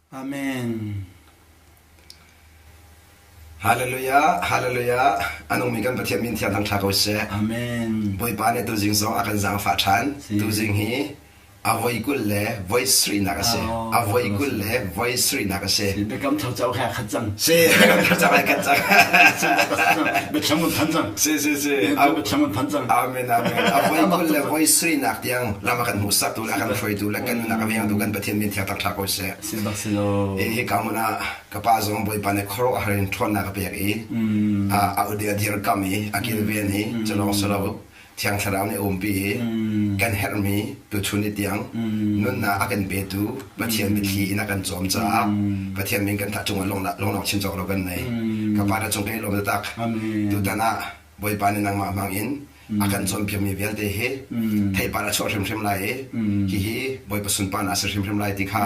Amen. Hallelujah, hallelujah. A nungmi kan Pathian min thiang thangṭha ko seh. Amen. Bawipa nih tuzing zong a kan zaangfah ṭhan. Tuzing hi a voi 20 le voi sarihnak a si. A voi 20 le voi sarihnak a si. Biakam thar cauk he khat cang. Si, biakam thar cauk he khat cang. Biathlam kan phan cang. Si, si, si. Biathlam kan phan cang. Amen, amen. A voi 20 le voi sarihnak tiang lam a kan hmuhsak tu le a kan hruaitu le kan nunnak a vengtu kan Pathian min thiang thangṭha ko seh. Si bak si lo. Hi ka hmun ah ka pa zong Bawipa nih khuaruah har in ṭhawnnak a pek i a a dirkamh i a kilven i culawng si lo Thiang Thlarau nih a umpi i kan herhmi tuchun ni tiang nunnak a kan petu Pathian biathli in a kan cawm caah Pathian min kan thah cungah lunglawmh chin cawk lo kan nei. Ka pa na cung kan i lawm taktak. Tutan ah Bawipa nih nangmah hmang in a kan cawnpiakmi vialte hi theipar a chuah hrimhrim lai i hihi Bawipa sunparnak a si hrimhrim lai ti kha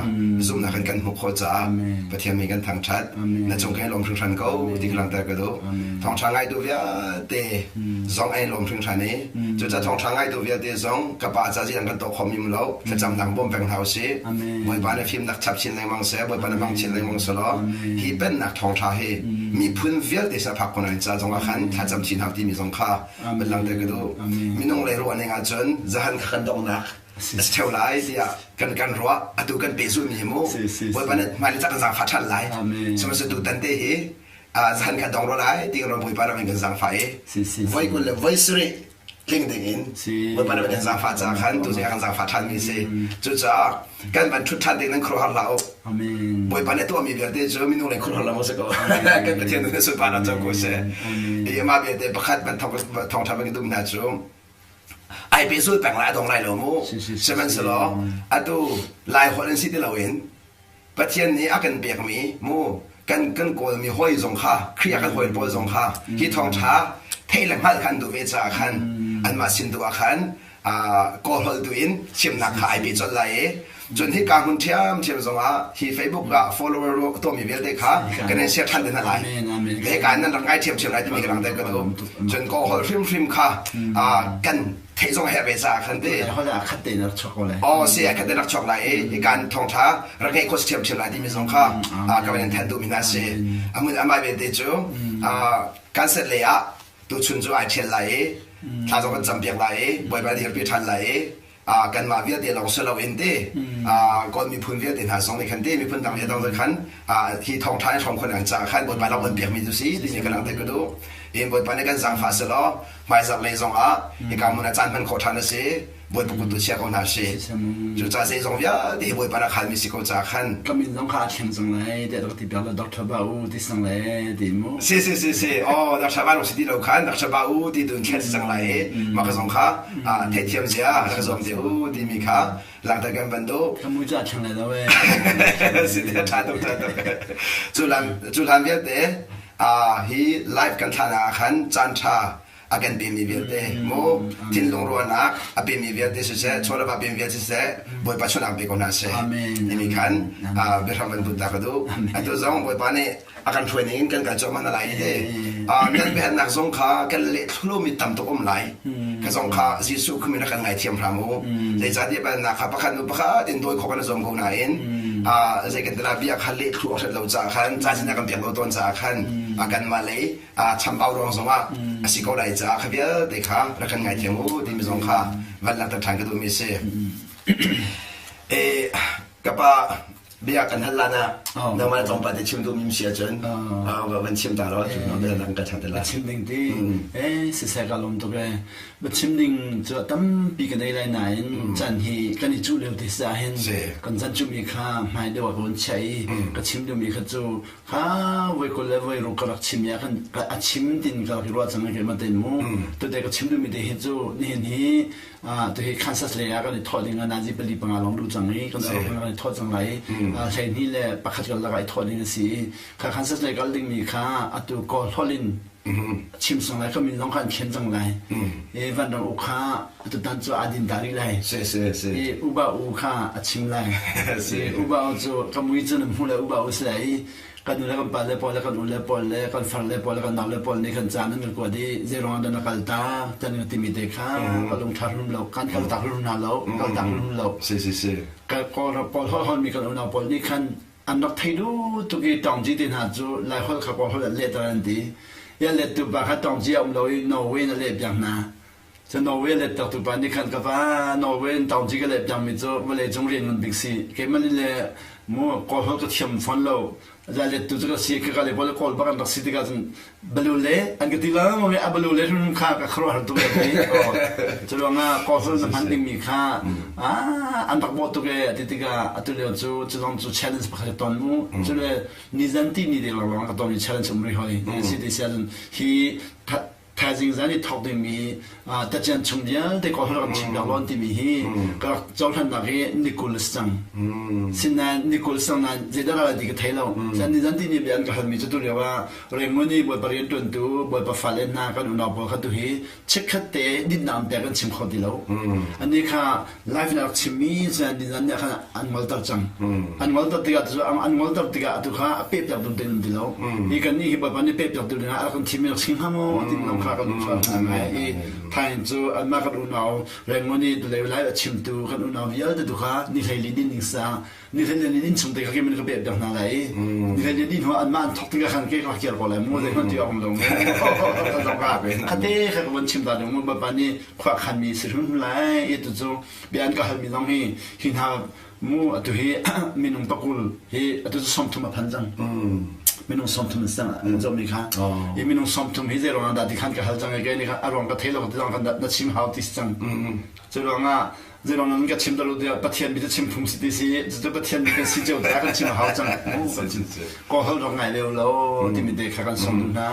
zumhnak in kan hmuh khawh caah Pathian min kan thangṭhat. Na cung kan i lawm hringhran ko ti ka langhter ka duh. Thawngṭha ngaitu vialte zong an i lawm hringhran i cucaah thawngṭha ngaitu vialte zong ka pa ca ziang kan tuah khawhmi um lo thlacamnak bawm peng hna usih. Bawipa na fimnak chap chin lengmang seh, Bawipa na hmang chin lengmang selaw hi pennak thawngṭha hi miphun vialte sin a phak khawh ca zong ah khan thlacam chin hau timi zong kha van langhter ka duh. Minung lei ruah ning ahcun zahan kha kan donghnak a si ṭheo lai tiah kan kan ruah atu kan pehzulhmi hi mu Bawipa nih hmailei ca kan zaangfah ṭhan lai sihmanhsehlaw tutan te hi zahan kha dong rua lai ti kan Bawipa ram in kan zaangfah i voi 20 le voi 70 tling ding in Bawipa ram in kan zaangfah caah khan tu kan zaangfah ṭhanmi si cucaah kan van ṭhut ṭhan ding nan khuaruahhar hlah u Bawipa nih tuahmi vialte cu minung lei khuaruahhar lo si ko kan Pathian nih sunparnak co ko seh i amah vialte pakhat van thawngṭha van ka duh hna cu ai pehzul peng lai a dong lai lo mu sihmanhsehlaw atu lai holh in si ti loin Pathian nih a kan pekmi mu kan kan kawlmi hawi zong kha Khrih a kan hawi pawl zong kha hi thawngṭha theih le hngalh kha an duh ve caah khan anmah sin tu ah khan kawl holh tu in chimnak kha ai pe colh lai i cun hika hmun ṭhiamṭhiam zongah hi Facebook ah follower tuahmi vialte kha kan in share ṭhan te hna lai. Hika nan rak ngai ṭhiamṭhiam lai timi ka langhter ka duh. Cun kawl holh hrimhrim kha kan theih zong herh ve caah khan ti. Khat tein rak chuak ko lai. Oh, si khat tein rak chuak lai i hika thawngṭha rak ngeih khawh ṭhiamṭhiam lai timi zong kha ka van in thanh duhmi hna si. Amun amah vialte cu kan set lei ah tuchun cu ai ṭhial lai i thla zong kan campiak lai i Bawipa dirpi ṭhan lai i kanmah vialte lawng si loin ti Kawl miphun vialte hna zong nih khan ti miphun dang he dang khan hi thawngṭha in hrawm khon an caah khan Bawipa lam on piakmi cu si timi ka langhter ka duh. In Bawipa nih kan zaangfah selaw hmaizarh lei zong ah hika hmun ah caan hman khawh ṭhan a si. Bawipa kut tu chia ko hna si. Cucaah zeizong vialte hi Bawipa rak halmi si ko caah khan. Ka min zong kha a thleng cang lai tiah rak ti piak le Dr. Ba U ti sang le ti mu. Si si si si. Oh Dr. Ba si ti lo khan Dr. Ba U ti tu in thlen si cang lai i mah ka zong kha theihthiam zia rak zuam te u timi kha langhter kan van duh. Ka mui cu a thleng lai lo ee. Si te ṭha tuk ṭha tuk. Cu hlan cu hlan vialte hi live kan thlah ah khan caan ṭha a kan pemi vialte mu thinlung ruahnak a pemi vialte siseh chawleva a pemi vialte siseh Bawipa chunak pe ko hna seh timi khan biahram van but ta ka duh atu zong Bawipa nih a kan hruai ning in kan kal cuahmah na lai te nan biahalnak zong kha kan leh thlulomi tam tuk um lai ka zong kha Jesuh khumin a kan ngaithiam hram u zeicahtiah biahalnak kha pakhat nu pakhat in dawi khawh kan zuam ko nain zei kan tila bia kha leh thlu a hret lo caah khan ca sin a kan piak lo tawn caah khan kanmah lei chambau ruang zongah a si ko lai caah kha vialte kha rak kan ngaithiam u timi zong kha van langhter ṭhan ka duhmi a si. Ka pa bia kan hal lan ah nangmah tlawmpal te chim duhmi si ahcun van chim ta law bia dang ka chan te lai. Chim ding ti eh siseh ka lawm tuk eh ba chim ding cu tampi ka nei lai nain chan hi kan i cuh lio te sa hin kan chan cumi kha hmai deuh ah ka vun chiah i ka chim duhmi kha cu kha voi 20 le voi 60 ka rak chim ya kan a chim tin ka rak i ruah cang ke ma ten mu tute ka chim duhmi te hi cu nihin hi tu hi Kansas lei ah kan i thawh ding ah nazi pali panga lawng duh cang i kan kan i thawh cang lai i 21 kan lakah i thawh ding a si i kha Kansas lei kal dingmi kha atu kawl holh in chim cang lai ka min zong kha an thlen cang lai i vanram u kha atutan cu aa din ta rih lai i uba u kha a chim lai i uba u cu ka mui cu na hmu le uba u si lai i kan nu le kan pa le pawl le kan u le pawl le kan far le pawl le kan nau le pawl nih kan ca nan kan kuat i zeiruang ah dah na kal ta tan kan timi te kha ka lung ṭha hrim lo kan kal tak hrim hna lo kal tak hrim lo si si si kawl kawl holh holmi kan unau pawl nih khan. An rak thei duh tuk i Taungci te hna cu Laiholh kha Kawlholh an lehter an ti. I a lettu pa kha Taungci a um lo i Norway in a lehpiak hna. Cu Norway a lettertu pa nih khan ka pa Norway in Taungci ka lehpiakmi cu vawleicung rian ngan bik si. Keimah nih le mu Kawlholh ka thiam fawn lo. La lettu cu ka si ka le pawl kawl bak an rak si tikah cun balu le an ka ti lengmang i a balu le hrim kha ka khuaruahhar tuk ti. Cu ruangah Kawlholh na hman dingmi kha an rak bawh tuk e ti tikah atu lio cu cu zong cu challenge pakhat ka ton mu. Cu le nizan ti ni ding lawnglawng ka tonmi challenge um rih hoi. Si ti si ahcun hi thaizing zan i thawk dingmi tacian chung vialte Kawlholh kan chim piak lawn timi hi ka rak cohlannak hi nikul a si cang. Sinain nikul si cang nain zeidah ral ti ka thei lo. Cun nizan ti ni bia an ka halmi cu tu lio ah Rangoon i Bawipa rianṭuantu Bawipa fale hna kan unau pawl kha tu hi chikkhat te dinnak an pek an chim kho ti lo. Ani kha live in a rak chimmi cun nizan nih khan an ngolter cang. An ngolter tikah cu an ngolter tikah atu kha a pehpiak ding te um ti lo. Hi kan nih hi Bawipa nih pehpiak tu dingah a rak kan thim rak chim hnga maw ti lam kha kan chuak hna ngai i thain cu anmah kan unau Rangoon i tulei lai a chimtu kan unau vialte tu kha ni hlei li din ding sa ni hlei li din chung te kha kemin ka pehpiak hna lai i ni hlei li din hnu anmah an thok tikah khan ke ka kiar ko lai mu zei hmanh ti awk um lo mu khate kha ka von chim ta ding mu Bawipa nih khua khanmi si hrim lai i tu cu bia an ka halmi zong hi hi hna mu atu hi minung pakul hi atu cu 30 a phan cang minung 30 an sang an zohmi kha i minung 30 hi zei ruangah dah ti khan ka hal cang i kei nih khan a ruang ka thei lo ti zong khan na chim hau ti si cang cu ruangah zei ruang nan ka chim dah lo tiah Pathian bi cu chim phung si ti si cucu Pathian bi kan si cio ta kan chim hau cang Kawlholh rak ngai leo lo timi te kha kan song duh hna.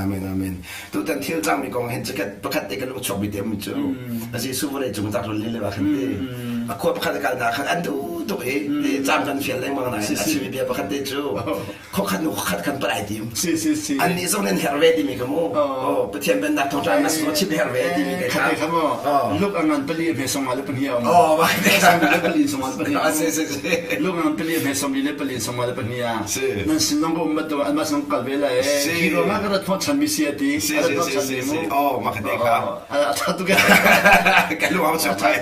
Amen amen. Tutan thil cangmi kong hin chikkhat pakhat te kan lung chuak mi te mi cu Jesuh vawlei cung tak run le le khan te a khua pakhat a kal na khan an duh tuk i te cam kan fial lengmang na a chimi bia pakhat te cu khokhat nu khokhat kan palai tim si si si an nih zong nan herh ve timi ka mu oh Pathian pennak thawngṭha na sung chim herh ve timi te kha kha mo luk angan pali hme song le pahnih a um oh ma te le pali song le pahnih si si si luk angan pali hme song le pali song le pahnih a nan sin zong ko um bat an ma song kal ve la e hi ro ma ka rat thong chan mi si ati si si si si si oh ma ka te kha a tha tu ka ka lu au chak thai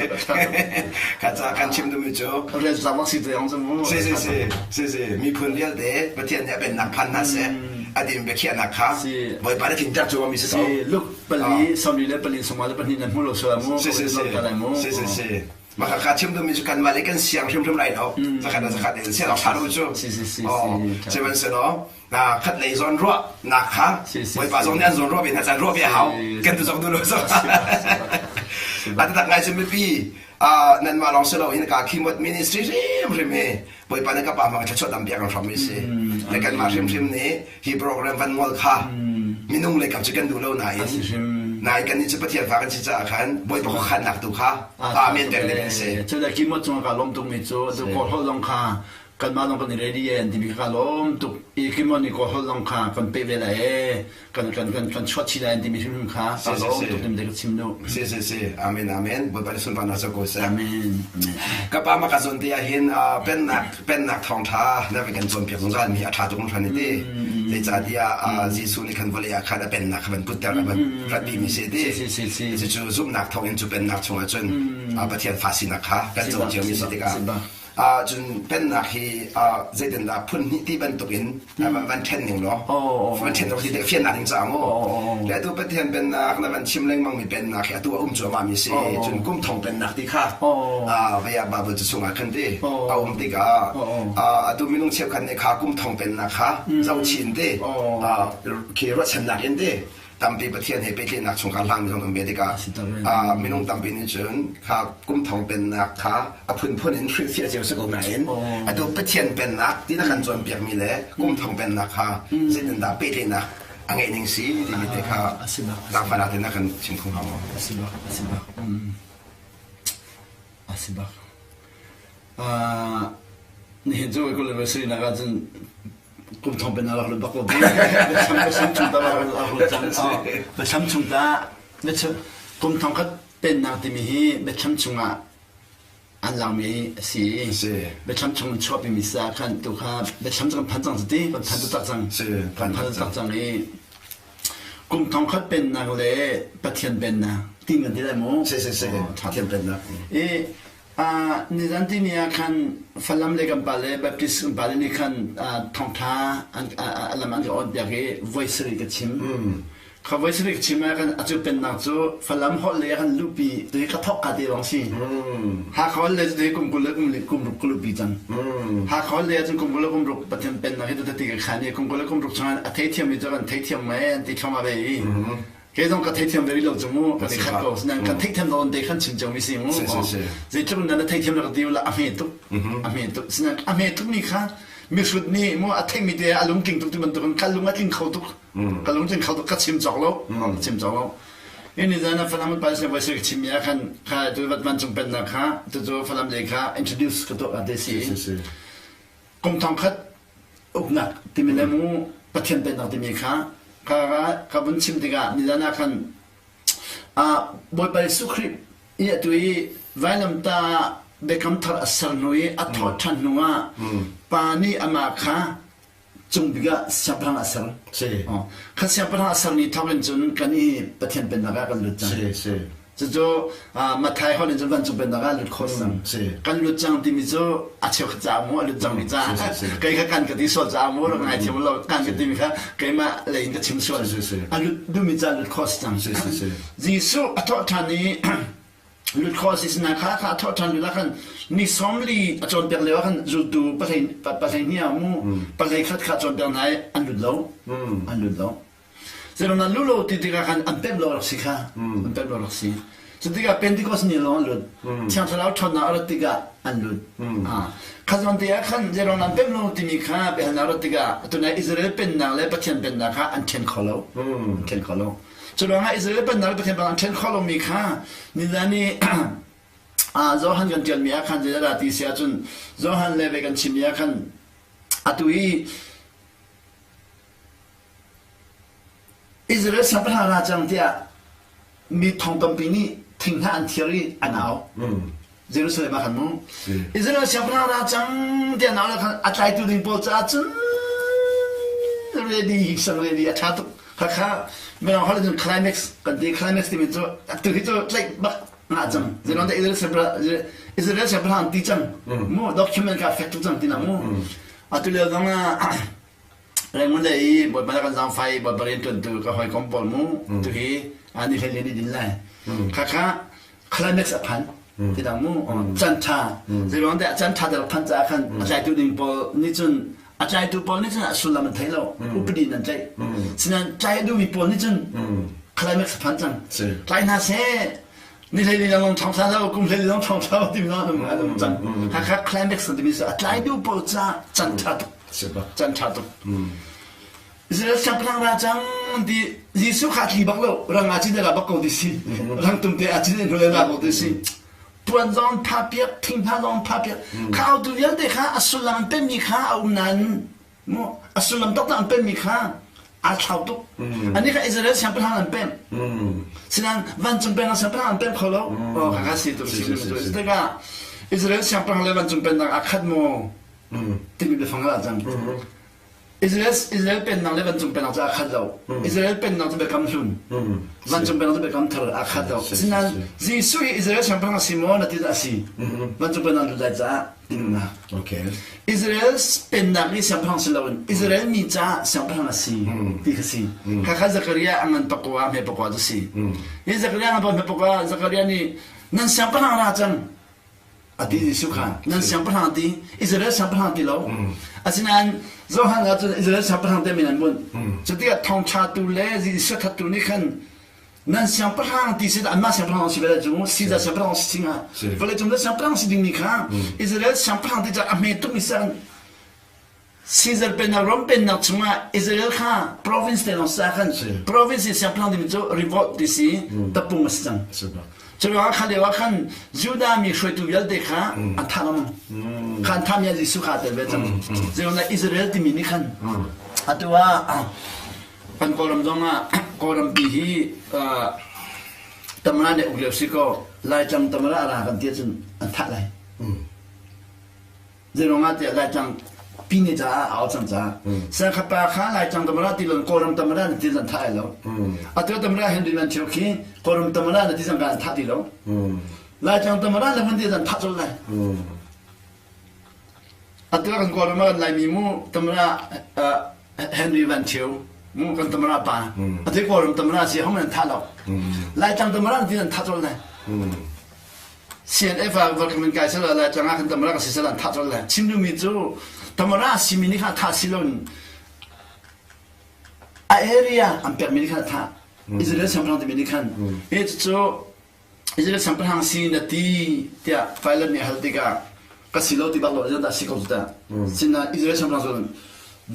ka cha kan chim du mi chu re za wak si te ong mu si si si si si miphun vialte Pathian nih a pennak phan hna seh a dim biakhiahnak kha Bawipa nih tlinter cu mi si si luk pali sawmli le pali sawmnga le pahnih nan hmu lo sual mu si si si si si si maka ka chim dumi cu kanmah le kan siang hrimhrim lai lo zakhat le zakhat in sian awk ṭha lo cu si si si sihmanhsehlaw khat lei zawn ruah nak kha Bawipa zong nih an zawn ruah ve hna caan ruah ve a hau kan tu zong du lo zong a tak ngai cu mipi nanmah lawng si loin ka khimot ministry hrimhrim hi Bawipa nih ka pa hmang thluachuah tampi a kan hrammi si. Le kanmah hrimhrim nih hi program van ngol kha minung lei kam cu kan duh lo nain nain kannih cu Pathian fa kan si caah khan Bawipa khuakhannak tu kha amen pek ding an si. Cu le kimot cungah ka lawm tukmi cu tu kawlholh zong kha kanmah zong kan i ready an timi kha ka lawm tuk i kimot nih kawlholh zong kha kan peh ve lai ee kan kan kan kan chuah chih lai timi hrimhrim kha ka lawm tuk tim te ka chim duh. Si si si amen amen Bawipa nih sunparnak co ko seh. Amen amen. Ka pa ma ka zawn te ah hin pennak pennak thawngtha na kan cawnpiak zungzal mi a tha tuk hran ti. Zeicahtiah Jesuh nih khan vawlei ah khan a pennak kha van putter a van ratpi mi si ti. Si si si. Cucu zumhnak thawng in cu pennak chungah cun Pathian fa sinak kha kan co cio mi si tikah cun pennak hi zeitindah phun hnih ti bantuk in van ṭhen ning law van ṭhen ning ti fiannak ding caah mu le atu Pathian pennak na van chim lengmang mi pennak hi atu a um cuahmah mi si cun kum thong pennak ti kha vei ah Bible cu chungah khan ti a um tikah atu minung cheukhat nih kha kum thong pennak kha zohchin ti khi ruahchannak in ti tampi Pathian he pehtlaihnak chungkhar hlangmi zong kan bia tikah minung tampi nih cun kha kum thong pennak kha a phunphun in hrilhfiah cio si ko nain atu Pathian pennak ti na kan cawnpiakmi le kum thong pennak kha zeitindah pehtlaihnak a ngeih ning si timi te kha zaangfahnak te na kan chim kho hnga maw? A si bak, a si bak. A si bak. Nihin cu University nak ahcun kum thong pen a rak lut bak ko biathlam chung ta rak lut cang biathlam chung ta kum thong khat pennak timi hi biathlam chungah an langmi a si biathlam chung in chuahpi mi sa khan tu kha biathlam cu kan phan cang ti kan phan tak cang kan phan tak cang i kum thong khat pennak le Pathian pennak ti kan ti lai mu si si si Pathian pennak i. Nizan tini ah khan Falam le kan pale Baptist kan pale nih khan thawngṭha a lam an ka on piak i voi sarih ka chim. Kha voi sarih ka chim ah khan a cu pennak cu Falam holh le kan luhpi tu hi ka thawk ka te lawng si. Hakha holh le cu kum 20 le kum kum ruk ka luhpi cang. Hakha holh le ahcun kum 20 le kum ruk Pathian pennak hi tu ti ka khan i kum 20 le kum ruk chungah a theithiam mi cu kan theithiam mei an ti thluahmah ve i Kei zong ka theithiam ve rih lo cu mu kan i khat ko sinan kan theihthiam nawn te khan chim cio mi si mu zeitluk in na theithiam na ka ti la a hme tuk a hme tuk sinan a hme tuk mi kha mihrut nih mu a theih mi te a lungtling tuk ti bantukin ka lung a tling kho tuk ka lungtling kho tuk ka chim cawk lo ka chim cawk lo ini zan Falam pa sin voi ka chim mi ah khan kha tu vancung pennak kha tu cu Falam lei kha introduce ka tuah te si kum thong khat uknak timi le mu Pathian pennak timi kha ka ka vun chim tikah nizan ah khan Bawipa Jesuh Khrih i atu i vailamta biakam thar a ser hnu i a thawh ṭhan hnu ah Pa nih amah kha cung bik ah siangpahrang a ser. Kha siangpahrang a sermi thawk in cun kan i Pathian pennak ah kan lut cang. Cucu Matthai holh in cun vancung pennak ah lut khawh cang. Kan lut cang timi cu a cheukhat caah mu a lut cangmi caah kei kha kan ka ti sual caah mu rak ngaithiam lo kan ka timi kha keimah lei in ka chim sual. A lut duhmi caah lut khawh si cang. Jesuh a thawh ṭhan i lut khawh si sinain kha kha a thawh ṭhan lio ah khan ni sawmli a cawnpiak lio ah khan zultu pahlei hnih ah mu pahlei khat kha cawnpiak hna i an lut lo. An lut lo. Zeiruang dah lulo ti tikah khan an pemh lo rak si kha. An pemh lo rak si. Cu tikah Pentecost ni lawng an lut. Thiang Thlarau ṭhawnnak a rat tikah an lut. Kha zawn te ah khan zeiruang dah an pemh lo timi kha biahalnak a rat tikah tunai Israel pennak le Pathian pennak kha an ṭhen kho lo. An ṭhen kho lo. Cu ruangah Israel pennak le Pathian pennak an ṭhen kho lomi kha nizan i Johan kan ṭialmi ah khan zeidah ti si ahcun Johan le ve kan chimmi ah khan atu i Israel siangpahrang ra cang tiah mi thong tampi nih thing hna an thiar i an au. Jerusalem ah khan mu. Israel siangpahrang ra cang tiah an au le khan a tlaitu ding pawl caah cun ready sang ready a ṭha tuk. Khakha mirang holh cun climax kan ti climax timi cu tu hi cu tlaih bak ngah cang. Zeilong dah Israel siangpahrang Israel siangpahrang ti cang. Mu document ka fek tuk cang ti na mu. Atu lio zong ah Raymond le i Bawipa na kan zaangfah i Bawipa rianṭuantu ka hawikom pawl mu tu hi ni hlei ni din lai. Khakha climax a phan ti dang mu can ṭha zeiruang dah can ṭha rak phan caah khan a tlaitu ding pawl nih cun a tlaitu pawl nih cun a sullam an thei lo upadi nan tlaih sinain tlai a duhmi pawl nih cun climax a phan cang tlai hna seh ni hlei li lawng ṭhawng thla lo kum hlei li lawng ṭhawng thla timi lawng an um cang khakha climax timi cu a tlai duh pawl ca can ṭha tuk Can ṭha tuk. Israel siangpahrang ra cang ti Jesuh kha a tli bak lo rang aa cin la bak ko ti si rang tum te aa cin in la ko ti si puan zong pha piak thing hna zong pha piak kha autu vialte kha a sullam an pemmi kha a um nain mu a sullam taktak an pemmi kha aa thlau tuk ani kha Israel siangpahrang an pem sinain vancung pennak siangpahrang an pem kho lo oh kha kha si tu si tikah Israel siangpahrang le vancung pennak aa khat maw timi biafang ah cang. Israel Israel pennak le vancung pennak cu aa khat lo. Israel pennak cu biakam hlun. Vancung pennak cu biakam thar aa khat lo. Asinain Jesuh hi Israel siangpahrang a si maw na ti a si. Vancung pennak lut lai caah tinnak. Okay. Israel pennak i siangpahrang si loin Israel mi caah siangpahrang a si ti kha si. Khakha Zakariah a ngan pakua hme pakua cu si. Hi Zakariah ngan hme pakua Zakariah nih nan siangpahrang ra cang a ti Jesuh kha nan siangpahrang ti Israel siangpahrang ti lo asinain Johan ah cun Israel siangpahrang te min an bunh cu tikah thawngṭhatu le Jesuh thattu nih khan nan siangpahrang ti si anmah siangpahrang si bel cu Caesar siangpahrang si singa vawleicung le siangpahrang si dingmi kha Israel siangpahrang ti cu a hme tukmi si Caesar pennak Rom pennak chungah Israel kha province te lawng sa khan province i siangpahrang ding cu revolt ti si tapung a si cang. Cu ruangah kha lio ah khan Judah mi hruaitu vialte kha an thah lengmang. Kha an thahmi ah Jesuh kha aa tel ve cang. Zeiruangah Israel timi nih khan atu ah kan Kawlram zong ah Kawlrampi hi Tamara nih uk lio si kaw Laitlang Tamara a ra kan ti ahcun an thah lai. Zeiruangah tiah Laitlang pine caah a au cang caah Sangkhapa kha Laitlang tamara ti lon Kawlram tamara na ti zan thah ai lo. Atu tamara Henry Man Thio khi Kawlram tamara na ti zang ka an thah ti lo. Laitlang tamara le hmun ti zan thah colh lai. Atu kan Kawlram ah kan Laimi mu tamara Henry Van Thio mu kan tamara pa. Atu Kawlram tamara si hong nan thah lo. Laitlang tamara ti nan thah colh lai. CNF ah var kan kai sala Laitlang ah kan tamara ka si sala thah colh lai. Chim duhmi cu tamara simi nih kha thah si lo a area an pekmi nih khan a thah. Israel siangpahrang timi nih khan hi cu Israel siangpahrang si na ti tiah Pilate nih a hal tikah ka si lo ti bak lo dah si ko cu tah. Sinain Israel siangpahrang cu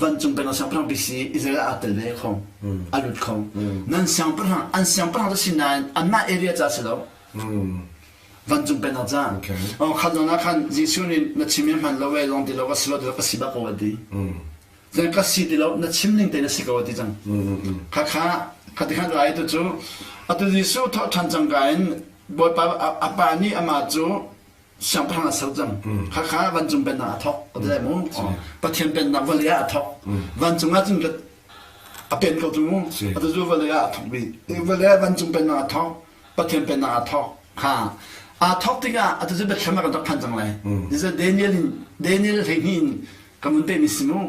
vancung peng siangpahrang bik si Israel ah aa tel ve kho a lut kho. Nan siangpahrang an siangpahrang cu si nain anmah area ca si lo. Vancung pennak ca. Oh khat zawn ah khan Jesuh nih na chim i hman lo ve zong ti lo ka si lo ti lo ka si bak ko a ti. Zan ka si ti lo na chim ning te na si ko ti cang. Kha kha kha ti khan rai tu cu atu Jesuh thawh ṭhan cang ka in Bawipa a pa nih amah cu siangpahrang a ser cang. Kha kha vancung pennak a thawk ka ti lai mu. Pathian pennak vawlei ah a thawk. Vancung ah cun a pen ko cu mu. Atu cu vawlei ah a thawk bik. Vawlei ah vancung pennak a thawk. Pathian pennak aa thawk. Kha aa thawk tikah atu cu Bethlehem ah kan rak phan cang lai. Daniel in Daniel 12 in kan vun pehmi si mu.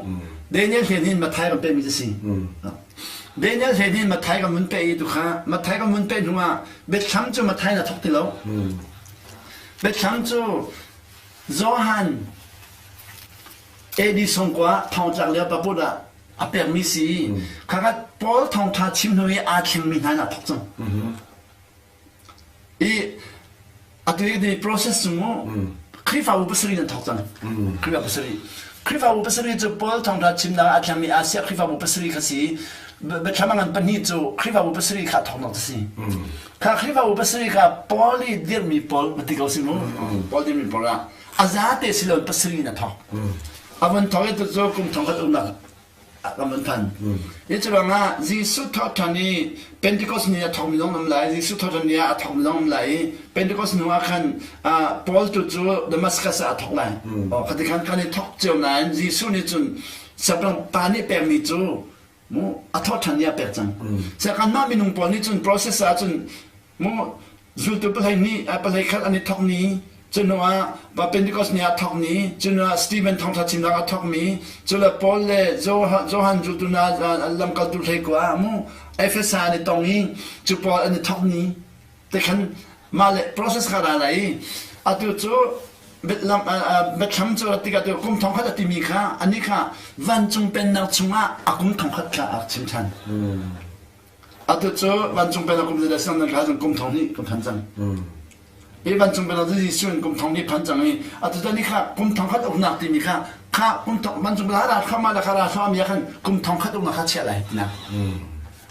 Daniel hlen hin Matthai kan pehmi si. Daniel hlen hin Matthai kan vun peh i tu kha Matthai kan vun peh hnu ah Biathlam cu Matthai na thok ti lo. Biathlam cu Johan AD songkua thongtlak lio paput ah a pekmi si. Khakhat Paul thongtha chim hnu i aa thlengmi hna na thok cang. I atu i process cu mu Khrihfabu pasarih nan thawk cang. Khrihfabu pasarih. Khrihfabu pasarih cu Paul thawngṭha chimnak ah a thlangmi Asia Khrihfabu pasarih kha si. Biathlam a ngan pahnih cu Khrihfabu pasarih kha thawknak cu si. Kha Khrihfabu pasarih kha Paul i dirhmi pawl va ti ko si mu. Paul dirhmi pawl ah a zate si lo pasarih in a thawk. A von thawk i tu cu kum thongkhat umnak kan van phan. Hi cu ruangah Jesuh thawhṭhan i Pentecost ni a thawkmi zong um lai, Jesuh thawhṭhan ni ah a thawkmi zong um lai i Pentecost hnu ah khan Paul tu cu Damascus ah a thawk lai. Khati khan kan i thawk cio nain Jesuh nih cun siangpahrang pa nih pekmi cu mu a thawhṭhan ni ah pek cang. Siang kanmah minung pawl nih cun process ah cun Mu zultu pahlei nih pahlei khat an i thawk ni cu hnu ah pa Pentecost ni ah thawk ni cu hnu ah Stephen thawngtha chimnak a thawk mi cu le Paul le Johan zultu hna lamkaltu hlei kua mu Efesa an i tong i cu Paul an i thawk ni te khan mah le process kha ra lai i atu cu biathlam cu tikah tu kum thong khat a timi kha ani kha vancung pennak chungah a kum thong khat kha a chim than. Atu cu vancung pennak kum zeidah siang nan ka cun kum thong hnih kan phan cang. Hi vancung pennak cu Jesuh in kum thong hnih phan cang i atu tan i kha kum thong khat uknak timi kha kha kum thong vancung pennak ra thluahmah le kha ra thluahmah mi ah khan kum thong khat uknak kha chiah lai tinak.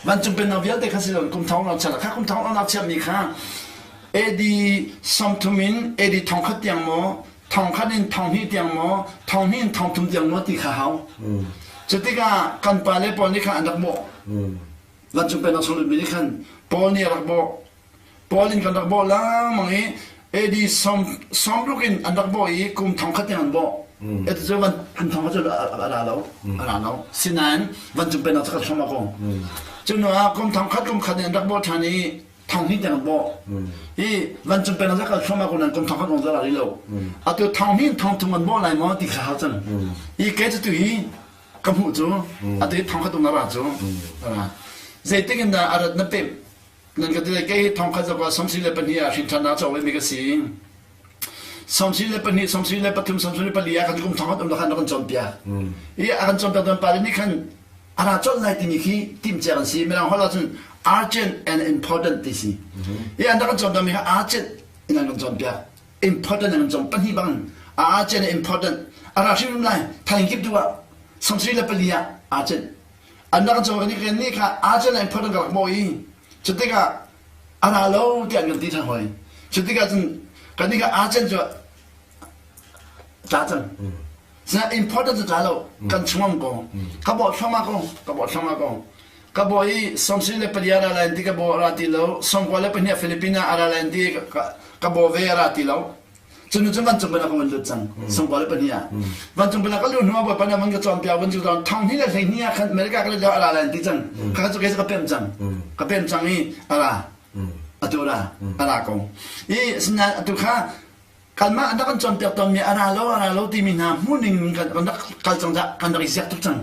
Vancung pennak vialte kha si lo kum thong lawng chiah lai. Kha kum thong lawng chiahmi kha AD 30 in AD thong khat tiang maw thong khat in thong hnih tiang maw thong hnih in thong thum tiang maw ti kha hau. Cutikah kan pa le pawl nih khan an rak bawh. Vancung pennak chung lutmi nih khan Paul nih a rak bawh. Paul in kan rak bawh lengmang i AD sawmruk in an rak bawh i kum thong khat tiang an bawh. Atu cu van kum thong khat cu a ra lo. A ra lo. Sinain vancung pennak cu kan hram ko. Cu hnu ah kum thong khat kum khat in an rak bawh ṭhan i thong hnih tiang an bawh. Hi vancung pennak cu kan hram ko nan kum thong khat ong ra rih lo. Atu thong hnih thong thum an bawh lai maw ti kha hau cang. Hi ke cu tu hi ka hmuh cu atu hi thongkhat um na ra cu zeitik in dah a rat na pemh nan ka ti kei thongkhat zakwa sawmsarih le pahnih ah hrin ṭhan cawk mi ka si 32 33 34 ah kan kum thongkhat um khan kan cawnpiak i a kan cawnpiak tuan pa nih khan a ra colh lai timi khi timhcia kan si mirang holh ahcun urgent and important ti si i an rak kan cawnpiak mi kha urgent in an kan cawnpiak important an cong pahnih bang a cen important a ra hrim lai thaing kip tu ah 74 ah a cen an rak cong ni kan ni kha a cen important ka rak mo i cutikah a ra lo ti an kan ti than hoi cutikah cun kan ni kha a cen cu tla cang Sina important cu tla lo kan chungam ko ka bawh thluahmah ko ka bawh thluahmah ko ka baw i 74 a ra lai ti ka baw a ra ti lo 92 Philippines ah a ra lai ti ka baw ve a ra ti lo cun cun vancung bana ka van lut cang 92 ah vancung bana ka lu hnu ah bawipa nih van ka cawnpiak van cu thong hnih le 12 ah khan America ka le a ra lai ti cang kha cu kei cu ka pem cang ka pem cang i a ra. Atu ra a ra ko. I asinain atu kha kanmah an rak kan cawnpiak tawnmi a ra lo a ra lo timi hna hmuhning kan kan rak kal cang dah kan rak i ziak tuk cang.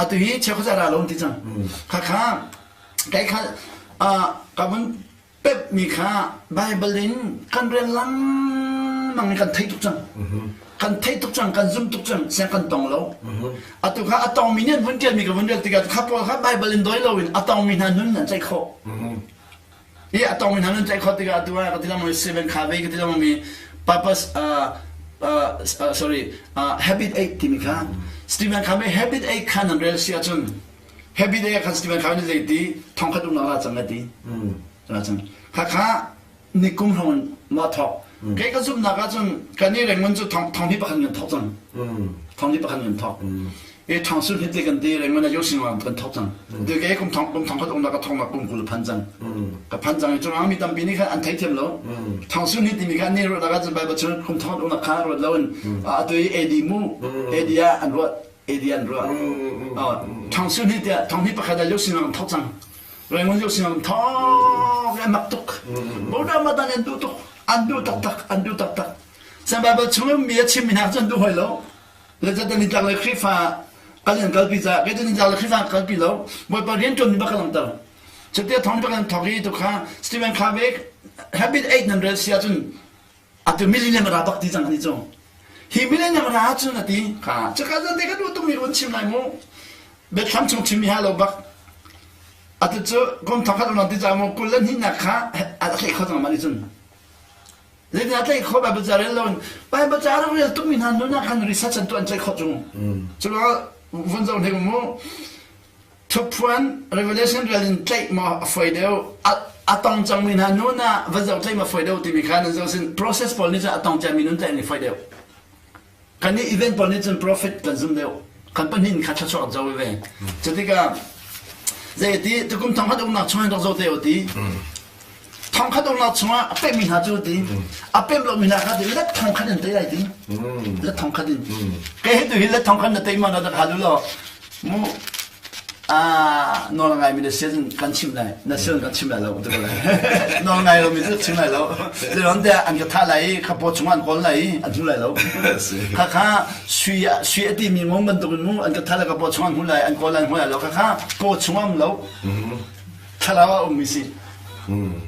Atu hi cheukhat a ra lo an ti cang. Khakha kai kha ka vun pepmi kha Baibal in kan rel lengmang i kan theih tuk cang. Kan theih tuk cang, kan zum tuk cang, siang kan tong lo. Atu kha a tongmi nih an vun ṭialmi ka vun rel tikah kha pawl kha Baibal in dawi loin a tongmi hna nun an tlaih khawh. I a tongmi hna nun tlaih khawh tikah atu ah ka ti lengmang Seven kha ve ka ti lengmang mi purpose uh, uh, sorry uh, habit 8 timi kha Stephen Covey habit 8 kha nan rel si ahcun Habit 8 khan Stephen Covey nih zei ti thongkhat umnak ra cang a ti. Ra cang. Kha kha nikum hrawng ma thok. Kei ka zumhnak ahcun kan i rengun cu thong thong hi pakhat kan thok cang. Thong hi pakhat kan thok. E thong sul hit le kan ti rengun a yosin wa kan thok cang. Tu ke kum thong kum thong khat umnak ka thong ma kum kul phan cang. Ka phan cang i cu mi tampi nih khan an thei thiam lo. Thong sul hit timi kha ni ruat ah cun Bible chung kum thong umnak kha ruat lo in atu i AD mu AD ah an ruat AD an ruah. Thong sul hit tiah thong hi pakhat ah yosin wa kan thok cang. Raymond Liu Siang thawng an mak tuk. Boda matan an duh tuk. An duh taktak, an duh taktak. San Bible chung mi a chim mi hna cu an duh hoi lo. Le zatan ni tlak le Khrihfa kan in kalpi ca, kei ni tlak le Khrihfa kalpi lo. Bawipa rian ṭuan mi bak ka langhter. Cutia thawng bak an thawk i tu kha Stephen Covey Habit 8 nan rel si ahcun atu millennium ra bak ti cang ani cu. Hi millennium ra cun a ti. Kha cuka zan te ka duh tuk mi run chim lai mu. Biathlam chung chim mi ha lo bak. Atu cu kum thongkhat ulang ti ca mu kul le hnihnak kha a tlaih kho cang mah nih cun. Zeitin a tlaih kho Bible ca rel lo in Bible ca rak rel tukmi hna nun ah khan research an tuah an tlaih khawh cu. Cu vun zoh hnek mu thuphuan revelation rel in tlaih maw a foi deuh a tong cangmi hna nun ah va zoh tlaih ma foi deuh timi kha nan zoh sin process pawl nih cun a tong ciami nun tlaih ni foi deuh. Kan i event pawl nih cun profit kan zum deuh. Kan pahnih kha thluachuah kan co ve. Cu tikah zei ti tukum thongkhat umnak chung in rak zo te u ti. Thongkhat umnak chungah a pemmi hna cu ti. A pem lomi hna kha ti let thongkhat in tei lai ti. Let thongkhat in. Kei hi tu hi let thongkhat na tei ma na dak halu lo. Mu nawl ngai mi na si kan chim lai na si kan chim lai lo ti ko lai nawl ngai lo mi cu chim lai lo zeron te an ka thah lai i kha paw chung an kawl lai i an hmu lai lo kha kha sui sui a ti mi ngong bantuk in mu an ka thah lai ka paw chung an hmu lai an kawl lai hmu lai lo kha kha paw chung am lo thlarau a um mi si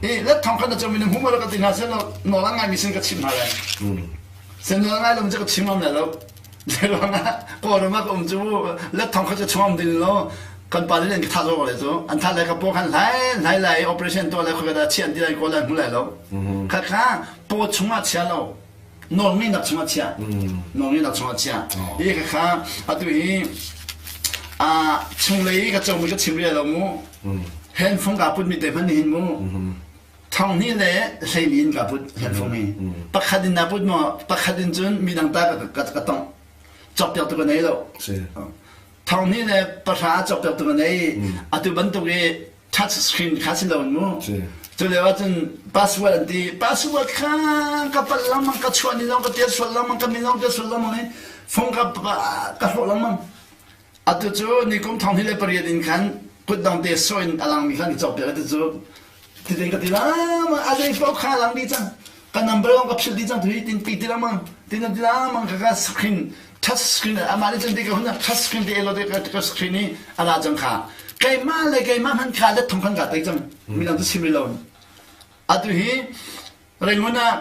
i let thong khan na chom mi na hmu ma ka ti hna sen nawl ngai mi sin ka chim hna lai sen nawl ngai lo mi cu ka chim ngam lai lo Zeiruangah Kawlram ah ka um cu let thong kha cu chuam ding lo kan pa le an ka thah zong le cu an thah le ka paw khan hlai hlai lai operation tuah le khoi da chian ti lai kawl lai hmu lai lo kha kha paw chungah chia lo nawl ngeihnak chungah chia nawl ngeihnak chungah chia hi kha kha atu hi a chunglei ka comi ka chim rih lo mu handphone ka put mi te hman hin mu Thonghnih le hleili in ka put handphone hi. Pakhat in na put maw? Pakhat in cun midang ta ka ka ka tongh. Cawkpiak tu ka nei lo. Thonghnih le pahra cawkpiak tu ka nei. Atu bantuk i touch screen kha si lo in mu. Cu lio ahcun password an ti. Password kha ka palh lengmang, ka chuah ni zong ka tial sual lengmang, ka min zong tial sual lengmang i phone ka ka hrawh lengmang. Atu cu nikum 2008 in khan kutdong te sawh in a langmi khan i cawkpiak atu cu Titin ka ti lama a zei paoh kha lang dih cang. Ka number zong ka philh dih cang tu hi tin ti ti lengmang. Tin ti lengmang ka ka screen touch screen amah nih cun ti ka hun touch screen ti elo te ka ka screen i a la cang kha. Keimah le keimah hman kha let thong khan ka tei cang. Midang cu chim rih lo. Atu hi Rangoon ah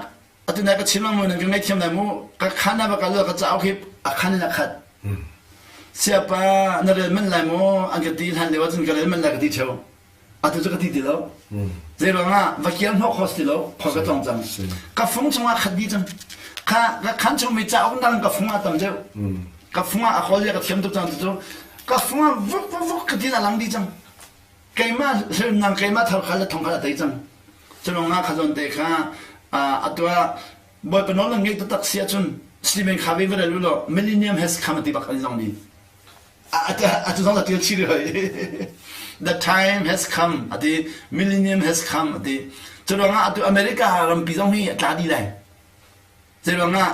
atu nai ka chim lengmang nan ka ngaihthiam lai mu. Ka khan ah va kal ka cauk hi a khan in a khat. Siapa na rel manh lai maw an ka ti hlan lio ahcun ka rel manh lai ka ti theo. Atu cu ka ti ti lo. Zei ruangah va kial hnawh kho si ti lo. Khor ka tlong cang. Ka fung chungah khat dih cang. Kha ka khan chung mi cauk dang ka fung ah tam deuh. Ka fung ah a kawl ka thiam tuk cang cu. Ka fung ah vuk vuk vuk ka tin a lang dih cang. Keimah hrimnang keimah thar kha le thong kha a tei cang. Culong nga kha zawn te kha atu ah Bawipa nawl nan ngeih taktak si ahcun Stephen Covey va rel u law Millennium has come ti bak an zong ni. Atu zong a tial chih rih The time has come ati millennium has come ati cu ruangah atu America rampi zong hi a tla dih lai zei ruangah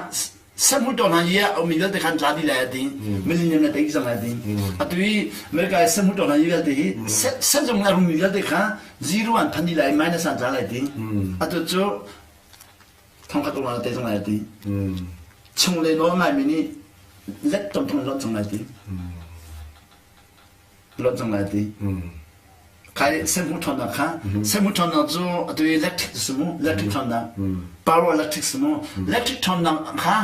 Sehhmu hna hi a ummi vialte khan tla dih lai a ti. Millennium na tei cang lai a ti. Atu i America i sehhmu hna hi vialte hi sehzung a rummi vialte kha zero an phan dih lai minus an tla lai ti. Atu cu thongkhat uang na tei cang lai a ti. Chung le nawl ngaimi nih let tom thong lawt cang lai ti. Lawt cang lai ti. Khai sehhmu ṭhawnnak kha sehhmu ṭhawnnak cu atu i electric si mu electric ṭhawnnak power electric si mu electric ṭhawnnak kha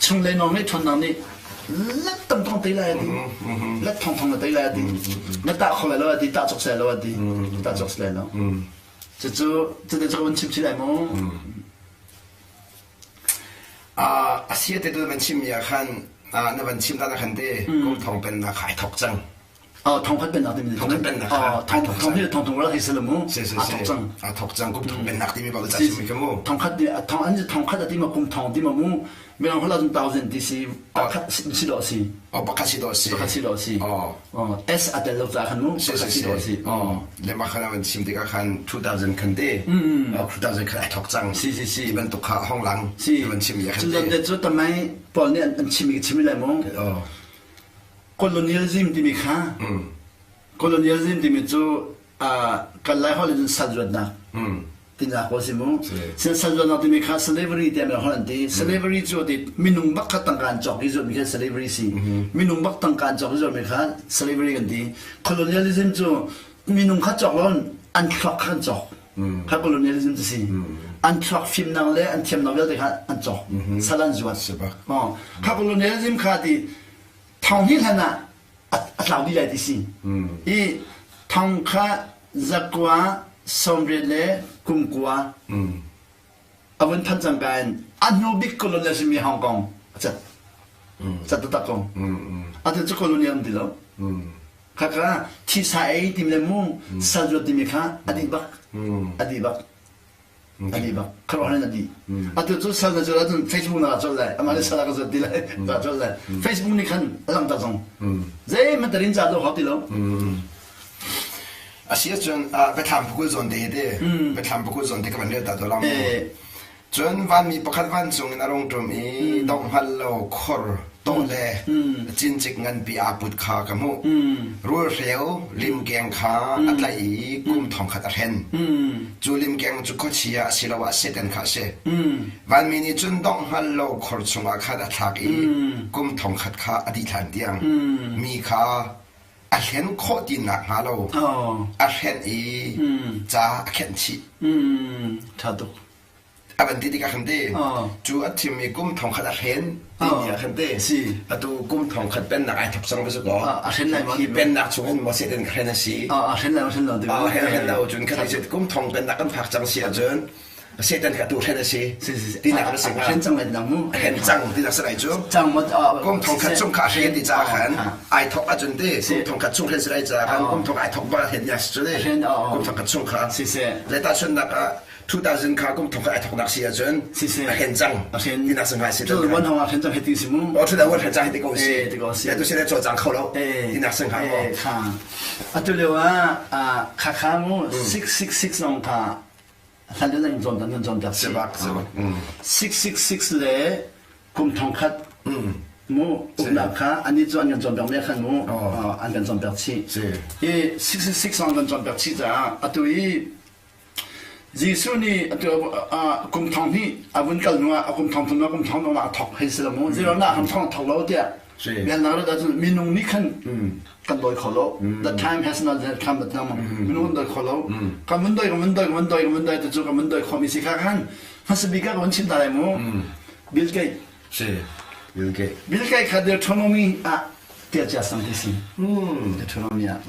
chunglei nawl ngeih ṭhawnnak nih let tam thong tei lai a ti let thong thong na tei lai a ti na tah kho lai lo a ti tah cawk sai lo a ti tah cawk sai lo cucu cuti cu kan chim chih lai mu A si te tu van chim mi ah khan na van chim ta na khan te kum thong pennak kha ai thok cang. Thongkhat pennak timi thongkhat pennak kha thong thong hi thong thong rak hi sila mu si si si cang a thok cang kum thong pennak timi bak ca chim ka mu thongkhat thong an thongkhat ati ma kum thong ti ma mu mirang holh ahcun thousand ti si pakhat si dawh si oh pakhat si dawh si pakhat si dawh si oh S a tel lo ca khan mu pakhat si dawh si oh le ma khan an chim tikah khan 2000 khan te 2000 khan ai thok cang si si si ti bantuk kha hong lang si van chim ya khan te cu tamai Paul nih an chim i chim lai mu oh Colonialism timi kha colonialism timi cu kan Lai holh in sal zuatnak tinak ko si mu. Sin sal zuatnak timi kha slavery tiah holh an ti. Slavery cu ti minung bak kha tangka an cawk i zuatmi kha slavery si. Minung bak tangka an cawk i zuatmi kha slavery kan ti. Colonialism cu minung kha cawk lo an thluak kha an cawk. Kha colonialism cu si. An thluak fimnak le an thiamnak vialte kha an cawk. Sal an zuat. Kha colonialism kha ti thong hnih hlan ah a tlau dih lai ti si. I thong kha zakua sawmriat le kumkua a vun phanh cangka in a hnu bik colonial simi Hong Kong a cat. Cat taktak ko. Atu cu colonial um ti lo. Khakha thisa ei tim le mu sal zuat timi kha a dih bak. A dih bak. A dih bak. Khuaruahhar in a dih. Atu cu sal na zuat ahcun Facebook na colh lai. Amah nih sal a ka zuat ti lai. Ka colh lai. Facebook nih khan a langhter zong. Zeihmanh tarin ca lo hau ti lo. A si ahcun biathlam pakul zawn te hi te biathlam pakul zawn te ka van rel ta to la mu. Cun vanmi pakhat vancung in a rung ṭum i dongh hngal lo khor tawh le cincik nganpi aa put kha ka hmuh. Rulhreu limkeng kha a tlaih i kum thongkhat a hren. Cu limkeng cu khuachia asiloah Satan kha a si. Vanmi nih cun dongh hngal lo khor chungah khan a thlak i kum thongkhat kha a dih hlan tiang mi kha a hlen khawh ti nakhnga lo a hrenh i ca a khenh chih. Ṭha tuk. A van ti tikah khan ti cu a thimmi kum thongkhat a hren timi ah khan ti atu kum thongkhat pennak ai thok cang va si kaw a hren lai hi pennak chung in maw Satan ka hren a si a hren lai hren lo ti a hren hren lo cun khan ti kum thong pennak kan phak cang si ahcun Satan kha tu hren a si tinak na si hnga hren cang lai nang mu hren cang tinak si lai cu cang mo kum thongkhat chung kha hren ti ca khan ai thok ahcun ti kum thongkhat chung hren si lai ca khan kum thong ai thok ba hren ya si cu kum thongkhat chung kha le tahchunnak ah 2000 kha kum thong kha ai thoknak si ahcun a hren cang tinak si hnga si cu wan hong ah hren cang heti si mu o thu da wan hren cang heti ko si ti ko si tu si le chaw cang kho lo tinak si hnga mo kha atu lio ah kha kha mu 666 long kha hlan le in zawn kan zawn piak si bak si bak 666 le kum thong khat mu uknak kha ani cu an kan cawn piak me khan mu an kan cawn piak chih i 666 an kan cawn piak chih caah atu i Jesuh nih atu kum thong hnih a vun kal hnuah a kum thong thum kum thong thong a thok hei si lo mu zero na ham thong thok lo tiah biaknak rat ahcun minung nih khan kan dawi kho lo the time has not yet come but minung kan dawi kho lo kan mun dawi kan mun dawi kan mun dawi kan mun dawi tu cu kan mun dawi kho mi si kha khan hmasa bik ah ka vun chim ta lai mu Bill Gates si Bill Gates Bill Gates kha Deuteronomy ah tial cia sang ti si Deuteronomy ah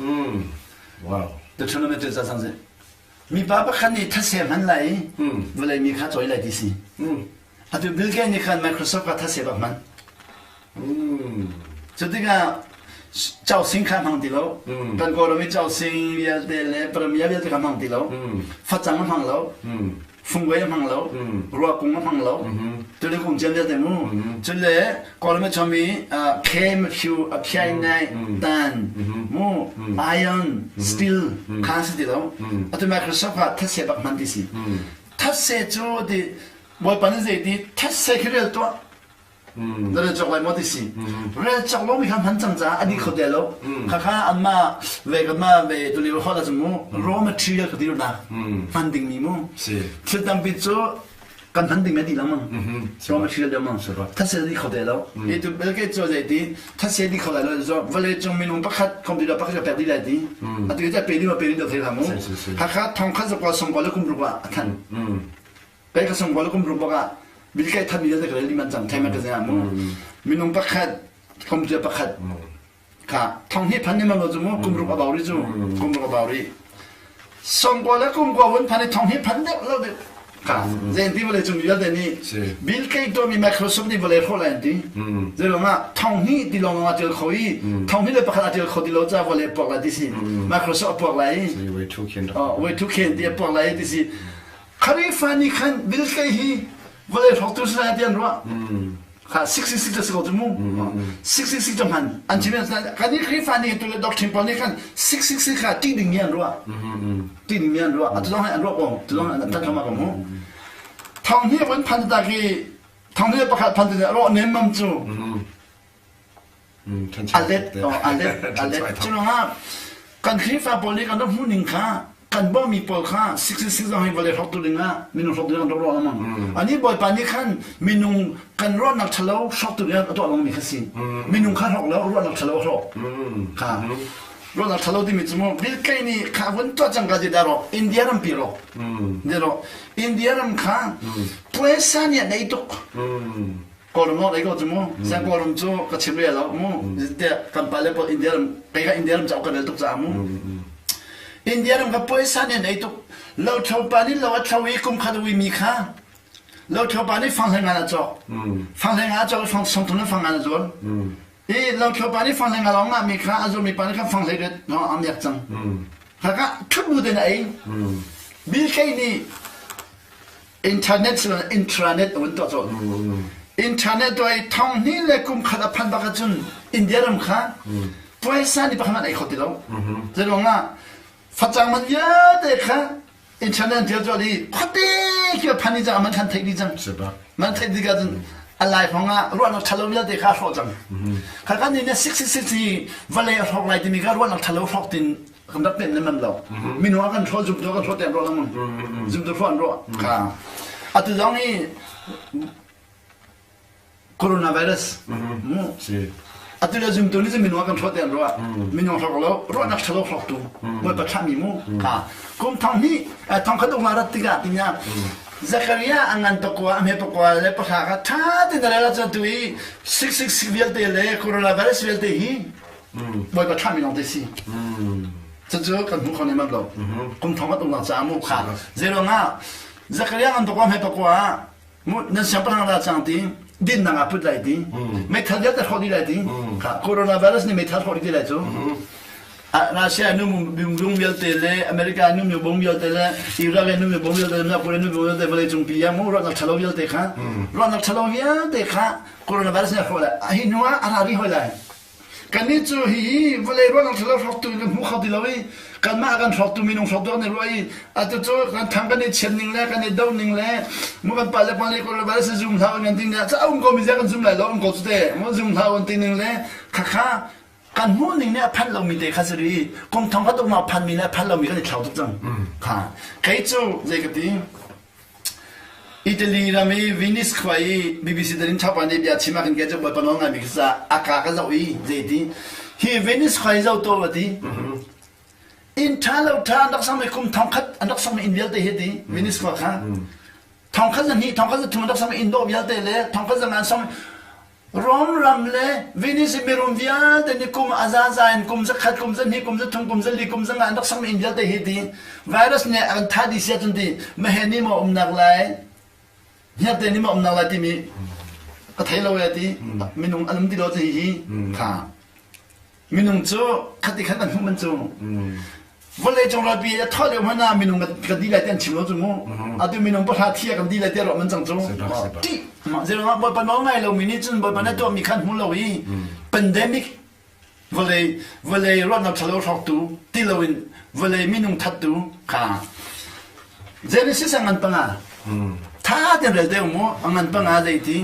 wow Deuteronomy tial cia sang si Mipa pakhat nih thase hman lai i vawlei mi kha cawi lai ti si. Atu Bill Gates nih khan Microsoft kha thase bak hman. Cu tikah causing kha hmang ti lo. Kan Kawlram i causing vialte le paramia vialte kha hmang ti lo. Facang a hmang lo. Fungvei a hmang lo. Ruakung a hmang lo. Tule kung ciam vialte mu. Cule Kawlram i chuami khem, phu, a phiai nai, tan, mu, iron, steel kha si ti lo. Atu Microsoft ah thetse bak hman ti si. Thetse cu ti Bawipa nih zei ti thetse khi rel tuah. Na rel cawk lai maw ti si. Rel cawk lomi kha hman cang caah a dih kho te lo. Khakha anmah ve kanmah ve tulio holh ahcun mu raw material ka ti nak hman dingmi mu. Thil tampi cu kan hman ding a dih lengmang. Raw material lengmang. Thase dih kho te lo. I tu Bill Gates cu zei ti thase dih kho lai lo zo vawlei cung minung pakhat computer pakhat ka pek dih lai ti. Atu hi pe ding ma pe ding thei hlah mu. Hakha thong khat zakwa songkua le kum ruk ah a than. Kai ka songkua le kum ruk bak ah Bill Gates than mi vialte ka rel dih man cang. Thai magazine ah mu. Minung pakhat computer pakhat kha thong hi phan ni ma lo cu mu kum ruk a bau ri cu kum ruk a bau ri songkua le kum kua vun phan i thong hi phan deuh lo deuh kha zein ti vawlei cung vialte nih Bill Gates tuahmi Microsoft nih vawlei hrawh lai an ti zeiruang ah thong hi ti lawng a tial kho i thong hi le pakhat a tial kho ti lo ca vawlei puak lai ti si Microsoft a puak lai i way too khen ti a puak lai ti si Kharifa nih khan Bill Gates hi vawlei hrawktu si lai ti an ruah kha 66 ta si ko cu mu 666 cu hman an chim kan i Khrihfa nih tu le doctrine pawl nih khan 666 kha ṭih ding mi an ruah ṭih ding mi an ruah atu zong an ruah ko tu zong an tan thama ko mu thong hi von phan ta ki thong hi pakhat phan ta ro nem mam cu A let, a let, a let. Cu ruangah kan Khrihfa pawl nih kan rak hmuh ning kha kan bawhmi pawl kha 66 zong hi vawlei hrawktu dingah minung hrawktu dingah rak ruah lengmang. Ani Bawipa nih khan minung kan ruahnak ṭhalo hrawktu dingah a tuah lengmang mi kha si. Minung kha hrawk lo, ruahnak ṭhalo a hrawk. Kha ruahnak ṭhalo timi cu mu Bill Gates nih kha vun tuah cang ka ti dah rawk India rampi rawk. Nih rawk India ram kha puaisa nih a nei tuk. Kawlram lawng ei ko cu mu. Siang Kawlram cu ka chim rel lo mu. Tiah kan pale pawl India ram kei ka India ram cauk ka rel tuk caah mu. India ram ka puaisa nih an ei tuk. Lothlo pa nih lo a thlo i kum khat a ui mi kha lothlo pa nih fang hlei ngan a cawk. Fang hlei ngan a cawk i fang song thum le fang ngan a zuar. I lothlo pa nih fang hlei ngan lawng ngah mi kha a zuarmi pa nih khan fang hlei ret a miak cang. Khaka thut bu tein a ei. Bill Gates nih Internet si loin intranet a vun tuah colh. Internet tuah i thong hnih le kum khat a phan bak ahcun India ram kha puaisa nih pakhat ei kho ti lo. Zeiruang ah facang man vialte kha internet an tial colh i khuate khi a phan i cang man khan theih dih cang. Man theih dih ahcun a lai hrawng ah ruahnak ṭhalo vialte kha a hrawh cang. Kha kan nih 666 hi vawlei a hrawk lai timi kha ruahnak ṭhalo hrawk tin kan rak pem lengmang lo minung ah kan hrawh zumtu kan hrawh tem rawh lengmang zumtu hrawh an rawh kha atu zong hi coronavirus mu atu le zumtu nih cun minung ah kan hrawh tem rawh minung hrawk lo ruahnak ṭhalo hrawktu bawipa thlahmi mu kha kum thong hnih thong khat uk rat tikah tinya Zakaria a ngan pakua a hme pakua le pahra kha ṭha tein a rel ahcun tu i 666 vialte le coronavirus vialte hi Bawipa thlahmi lawng te si. Cucu kan hmu kho lem lo. Kum thong kan umnak caah mu kha. Zeiruang ah Zakaria ngan pakua hme pakua ah nan siangpahrang la cang ti dinnak ah put lai ti meithal vialte hrawh dih lai ti kha coronavirus nih meithal hrawh dih ti lai cu Russia nu bung vialte le America nu mi bung vialte le Iraq nu mi bung vialte le North Korea nu bung vialte vawlei cung pi ah mu ruahnak ṭhalo vialte kha ruahnak ṭhalo vialte kha coronavirus nih a hrawh lai hi hnu ah a ra rih hoi lai Kannih cu hihi vawlei ruahnak ṭhalo hrawktu in kan hmu kho ti lo i kanmah a kan hrawktu minung hrawktu kan i ruah i atu cu kan thang kan i chiat ning le kan i do ning le mu kan pale pa nih coronavirus zum hlah kan ti ning ca um ko mi zia kan zum lai lo um ko cu te mu zum hlah an ti ning le khakha kan hmuh ning nih a phanh lomi te kha si ri kum thong khat uk ma phan mi le a phanh lomi kan i thlau tuk cang kha kei cu zei ka ti Italy ram i Venice khua i BBC Darin Thapa nih bia chim ah khin kei cu Bawipa nawl ngaimi khi ca a ka ka zoh i zeiti hi Venice khua hi zoh tuah va ti inn ṭha lo ṭha an rak sakmi kum thongkhat an rak sakmi inn vialte hi ti Venice khua kha thongkhat za hnih thongkhat za thum an rak sakmi inn dawh vialte le thongkhat za nga an sakmi Rom ram le Venice mirum vialte nih kum a zaza in kum zakhat, kum zahnih, kum zathum, kum zali, kum zanga an rak sakmi inn vialte hi ti virus nih a kan thah dih sia cun ti mahe nih maw umnak lai hniarte nih maw umnak lai timi ka thei lo e ti minung an um ti lo ti hi kha Minung cu khati khan kan hmuh man cu vawlei cung ralpi a thawh lio hmanh ah minung kan dih lai ti an chim lo cu mu atu minung pahra thi ah kan dih lai ti ruah man cang cu ṭih zeiruangah bawipa nawl ngai lomi nih cun bawipa na tuahmi khan hmu lo i pandemic vawlei vawlei ruahnak ṭhalo hrawktu ti loin vawlei minung thattu kha Genesis a ngan panga tha ten rel te mu a ngan panga zei ti.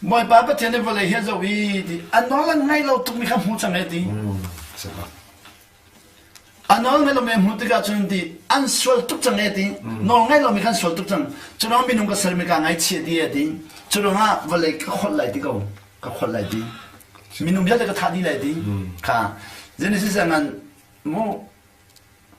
Bawipa Pathian nih vawlei hi a zoh i ti a nawl an ngaih lo tukmi kha hmu cang e ti. A nawl ngaih lomi hmuh tikah cun ti an sual tuk cang e ti. Nawl ngaih lomi kha an sual tuk cang. Cu ruang minung ka sermi kaa ngaihchih ti e ti. Cu ruangah vawlei ka kholh lai ti ko. Ka kholh lai ti. Minung vialte ka thah dih lai ti. Kha Genesis ah ngan mu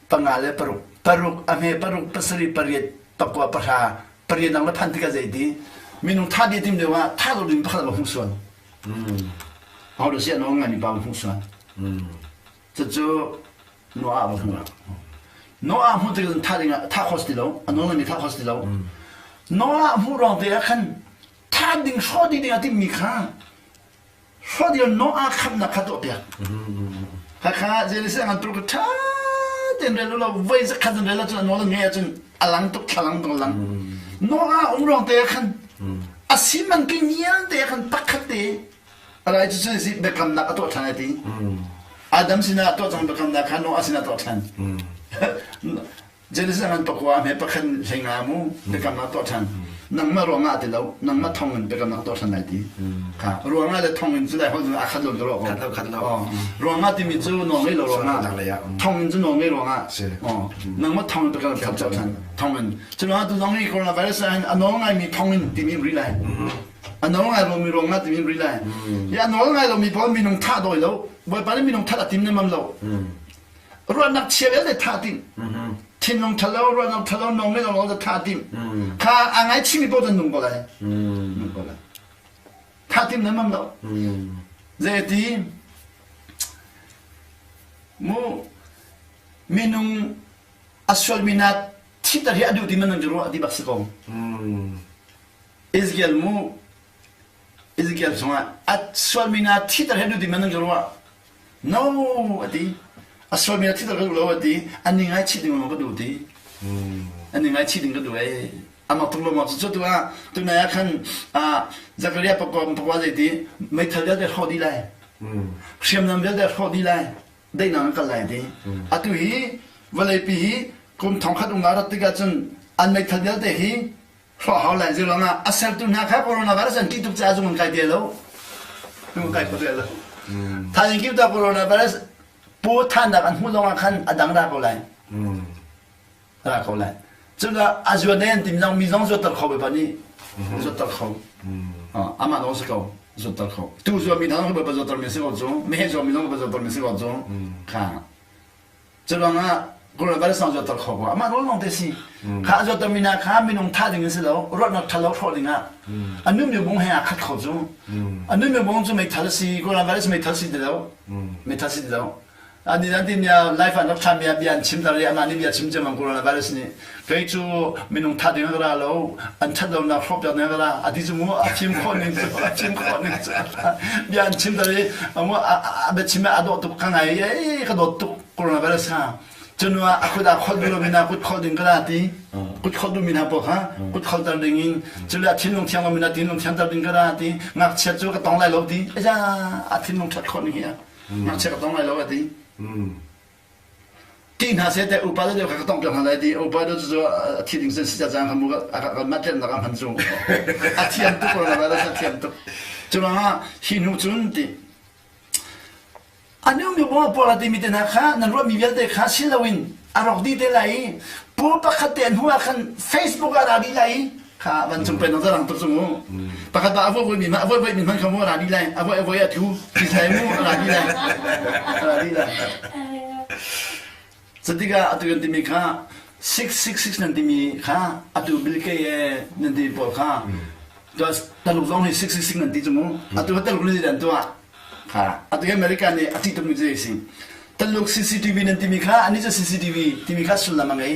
panga le paruk paruk a hme paruk pasarih pariat pakua pahra pariat nang le phan tikah zeiti minung tha dih tim lio ah tha lo ding pakhat va hmuh sual ho do si ano ngai mi pa va hmuh sual cucu Noah va hmuh Noah hmuh tik tha ding ah tha khos ti lo ano ngai mi tha khos ti lo Noah hmuh ruang te ah khan tha ding hrawh ding ding a tim mi kha Hrawdil Noah khamnak kha tuahpiak. Khakha Genesis ngan tur ka ṭha tein rel lo voi zakhat in rel ahcun a nawl an ngeih ahcun a lang tuk thlalang tuk lang. Noah um ruang te ah khan a si man ki nial te ah khan pakhat te a rai cu cun si biakamnak a tuah ṭhan ai ti. Adam sinah a tuah cang biakamnak kha Noah sinah a tuah ṭhan. Genesis ngan pakua hme pakhat hleinga mu biakamnak tuah ṭhan nangmah ruangah ti lo nangmah thong in biakamnak tuah ṭhan lai ti kha ruangah le thong in cu lai holh a khat lo ka ruah ko khat lo khat lo ruangah timi cu nawl ngei lo ruangah thong in cu nawl ngei ruangah nangmah thong in biakamnak tuah ṭhan thong in cu ruangah tu zong hi coronavirus ah hin a nawl ngaimi thong in timi ri lai a nawl ngai lomi ruangah timi ri lai hi a nawl ngai lomi pawl minung thah dawi lo bawipa nih minung that a tim nemam lo ruahnak chia vialte thah timh thinlung ṭhalo ruahnak ṭhalo nong le lo thah timh kha a ngaichimi paoh an nung ko lai nung ko lai thah timh nan mam lo zeiti mu minung a sualmi na thiter hi a duh ti man nan ruah ti bak si ko Ezekiel mu Ezekiel chungah a sualmi na thiter hi a duh ti man nan ruah No a ti. A sualmi a thiter ka duh lo a ti. An ni ngaichih ding lawng ka duh ti. An ni ngaichih ding ka duh ee. Amah tuk lo maw cu tu ah tunai ah khan Zakaria pakua pakua zei ti meithal vialte hrawh dih lai. Hriamnam vialte hrawh dih lai. Daihnak an kal lai ti. Atu hi vawleipi hi kum thongkhat um rat tikah cun an meithal vialte hi hrawh hau lai zei ruangah a sertu hna kha coronavirus an ṭih tuk caah zung an kai te lo zung an kai kho te lo thaizing kim ta coronavirus pu thannak an hmuh lawngah khan a dang ra ko lai ra ko lai cun a zuan ne an tim zong mi zong zuatter kho bawipa nih zuatter kho amah dong si ko zuatter kho tu zuam mi hna zong bawipa zuatter mi si ko cu meheh zuam mi zong bawipa zuatter mi si ko cu kha Curuangah coronavirus zong zuater kho ko. Amah nawl lawng te si. Kha zuater mi hna kha minung thah ding in si lo, ruahnak ṭhalo hrawh ding ah. A nunmi bung he aa khat kho cu. A nunmi bung cu meithal a si, coronavirus meithal si ti lo. Meithal si ti lo. Ani nan ti nia life an rak thla mi bia an chim tar i amah nih bia chim ciammam coronavirus nih kei cu minung thah ding ka ra lo an ṭhat lonak hrawh piak ding ka ra a ti cu mu a fim khawh ning cu a fim khawh ning cu bia an chim tar i amu a biachim a dawh tuk ka ngai i ka dawt tuk coronavirus kha cunu ah a kut ah kholh duh lomi hna kut kholh ding ka ra ti kut kholh duhmi hna paoh kha kut kholhter ding in cule a thinlung thiang lomi hna thinlung thianter ding ka ra ti ngakchia cu ka tong lai lo ti aja a thinlung ṭhat khawh ning hi a ngakchia ka tong lai lo a ti ti hna seh teh upa deuh kha ka tong piak hna lai ti upa deuh cu a thi ding sen si cang kha mu ka mat tlennak ah hman cu a thiam tuk coronavirus a thiam tuk cu ruangah hi hnu cun ti A nungmi maw pawl a timi te hna kha nan ruahmi vialte kha si loin a rawk dih te lai i pu pakhat te hnu ah khan Facebook ah ra dih lai i kha vancung pen zong rang tuk cu mu pakhat ba a voi voi mi a voi voi mi hman kha mu ra dih lai a voi a voi a thu ti sai mu ra dih lai ra dih lai Cutikah atu kan timi kha 666 nan timi kha atu Bill Gates nan timi pawl kha Taluk zong hi 666 nan ti cu mu atu Taluk nih an tuah kha atu America nih a ṭih tukmi cu a si Taluk CCTV nan timi kha anih cu CCTV timi kha sullam a ngei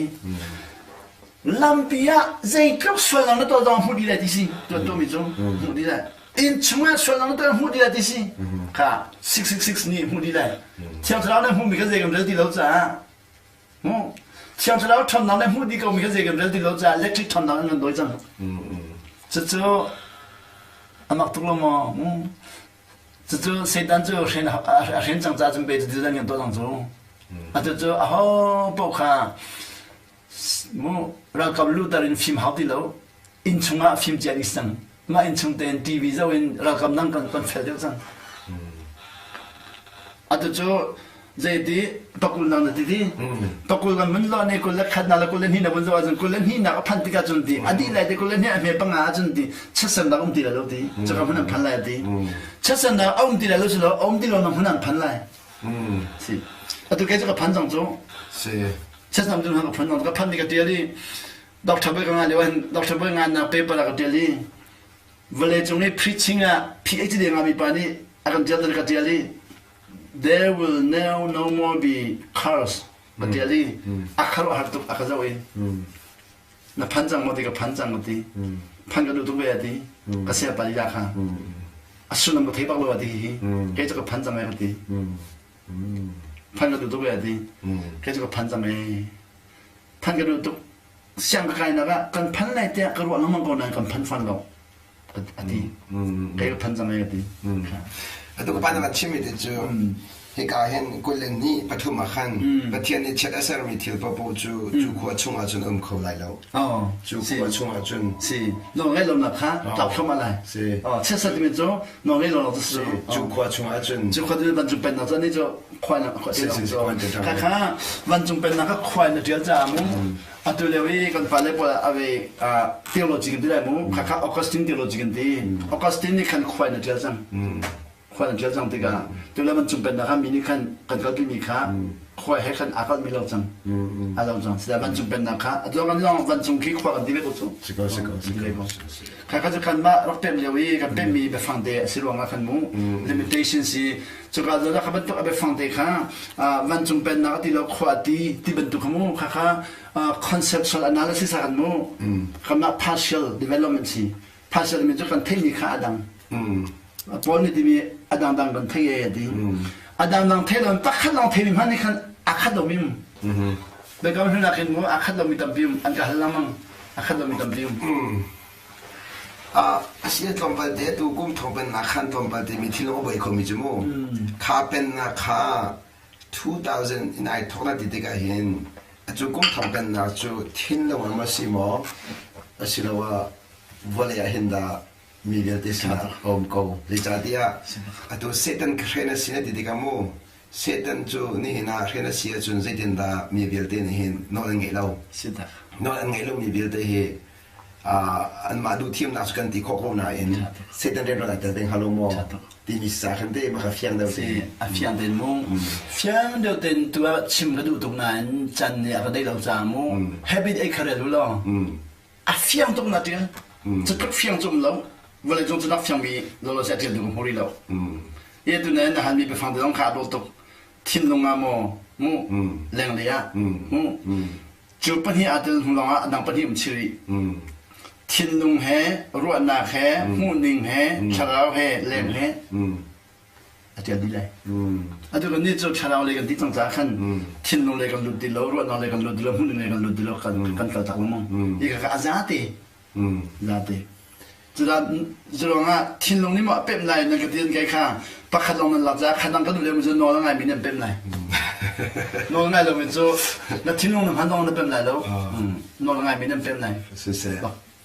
lampi ah zeitluk sualnak na tuah zong hmuh dih lai ti si tuah tuahmi cu hmuh dih lai inn chungah sualnak na tuah hmuh dih lai ti si kha 666 nih hmuh dih lai Thiang Thlarau nih hmuhmi kha zei kan rel ti lo caah Thiang Thlarau ṭhawnnak nih hmuh dih komi kha zei kan rel ti lo caah electric ṭhawnnak an kan dawi cang cucu a mak tuk lo maw cucu Satan cu a hren cang caah cun pe cuti an kan tuah cang cu atu cu aho paoh kha mu ralkap luter in fim hau ti lo inn chungah fim cia dih cang. Mah innchung tein TV zoh in ralkap nang kan kan fel deuh cang. Atu cu zeiti pakul nang na ti ti pakul kan mun lo ne 21 na le 22 na vun zoh ahcun 22 nak a phanh tikah cun ti a dih lai ti 22 a hme panga ahcun ti chiatsernak um ti lai lo ti cuka hmun an phan lai ti chiatsernak a um ti lai lo si lo a um ti lo na hmun an phan lai si atu kei cu ka phan cang cu si chiatsernak um ka phan cang ka phan ni ka tial i Dr. Boy ka ngai lio hin Dr. Boy ngannak paper a ka tial i vawleicung i preaching ah PhD ngami pa nih a kan tial ka tial i there will now no more be cars ka tial i a khuaruahhar tuk a ka zoh i na phan cang maw ti ka phan cang ka ti phan ka duh tuk ve a ti ka sia pa lila kha a sullam ka thei bak lo a ti hi kei cu ka phan cang e ka ti phan ka duh tuk ve a ti kei cu ka phan cang e phan ka duh tuk siang ka kainak ah kan phan lai tiah ka ruah lengmang ko nain kan phan fan lo a ti kei ka phan cang e a ti Atu ka pa na kan chimmi te cu hika hin 23 ah khan Pathian nih chiat a sermi thil paohpaoh cu cu khua chungah cun um kho lai lo. Cu khua chungah cun si nawl ngeih lonak kha tlak thluahmah lai. Si. Chiat timi cu nawl ngeih lonak cu si. Cu khua chungah cun cu khua cu vancung pennak cu ani cu khua na khua kha kha vancung pennak kha khua na ṭial caah mu atu lio i kan fale pawl ave theology kan ti lai mu kha kha Augustine theology kan ti Augustine nih khan khua na ṭial cang khua na ṭial cang tikah tu le vancung pennak kha mi nih khan kan kalpi mi kha khua he khan aa kalmi lo cang a lo cang sida vancung pennak kha atu kan long vancung khi khua kan ti ve ko cu si ko si ko si ko kha kha cu kan mah rak pem lio i kan pemmi biafang te a si ruangah khan mu limitation si cuka zawn ah kha bantuk a biafang te kha vancung pennak a ti lo khua a ti ti bantuk kha mu kha kha conceptual analysis ah kan mu kanmah partial development si partial mi cu kan theihmi kha a dang Paul nih timi a dangdang kan thei e a ti a dangdang thei lo pakhat lawng theimi hmanh nih khan a khat lomi um biakam hlun ah khin mu a khat lomi tampi um an ka hal lengmang a khat lomi tampi um A si tlawmpal te tu kum thong pennak khan tlawmpal te mi thil a buai khomi cu mu kha pennak kha 2000 in ai thok na ti tikah hin atu kum thong pennak cu thinlung ah maw si maw asiloah vawlei ah hin dah mi vialte sinah a um ko zeicahtiah atu Satan ka hren a si na ti tikah mu Satan cu nihin ah hren a si ahcun zeitindah mi vialte nih hin nawl an ngeih lo nawl an ngeih lomi vialte hi anmah duhthiamnak cu kan ti khawh ko nain Satan rianṭuan ai tel ding hnga lo maw timi sa khan te maka fiang deuh te a fiang tein mu fiang deuh tein tu ah chim ka duh tuk nain can nih a ka deih lo caah mu habit ei kha rel u law a fiang tuk na ṭial cu tluk fiang cu um lo vawlei cung cu nak fiangmi lolo si a ṭial tu ka hmu rih lo e tu nain na halmi biafang te zong kha a dawt tuk thinlung ah maw mu lenglei ah mu Cu pahnih aa tel hnu lawngah a dang pahnih um chih rih. Thinlung he, ruahnak he, hmuhning he, thlarau he, leng he a ṭial dih lai. Atu kan nih cu thlarau lei kan ti cang caah khan thinlung lei kan lut ti lo, ruahnak lei kan lut ti lo, hmuhning lei kan lut ti lo, kan kan kal tak lengmang. Hi kha a zate. Zate. Curuangah thinlung nih maw a pemh lai nan ka ti kai kha pakhat lawng nan lak caah khat dang kan duh liomi cu nawl a ngaimi nih an pemh lai. Nawl a ngai lomi cu na thinlung na hman zong na pemh lai lo. Nawl a ngaimi nih an pemh lai. Siseh.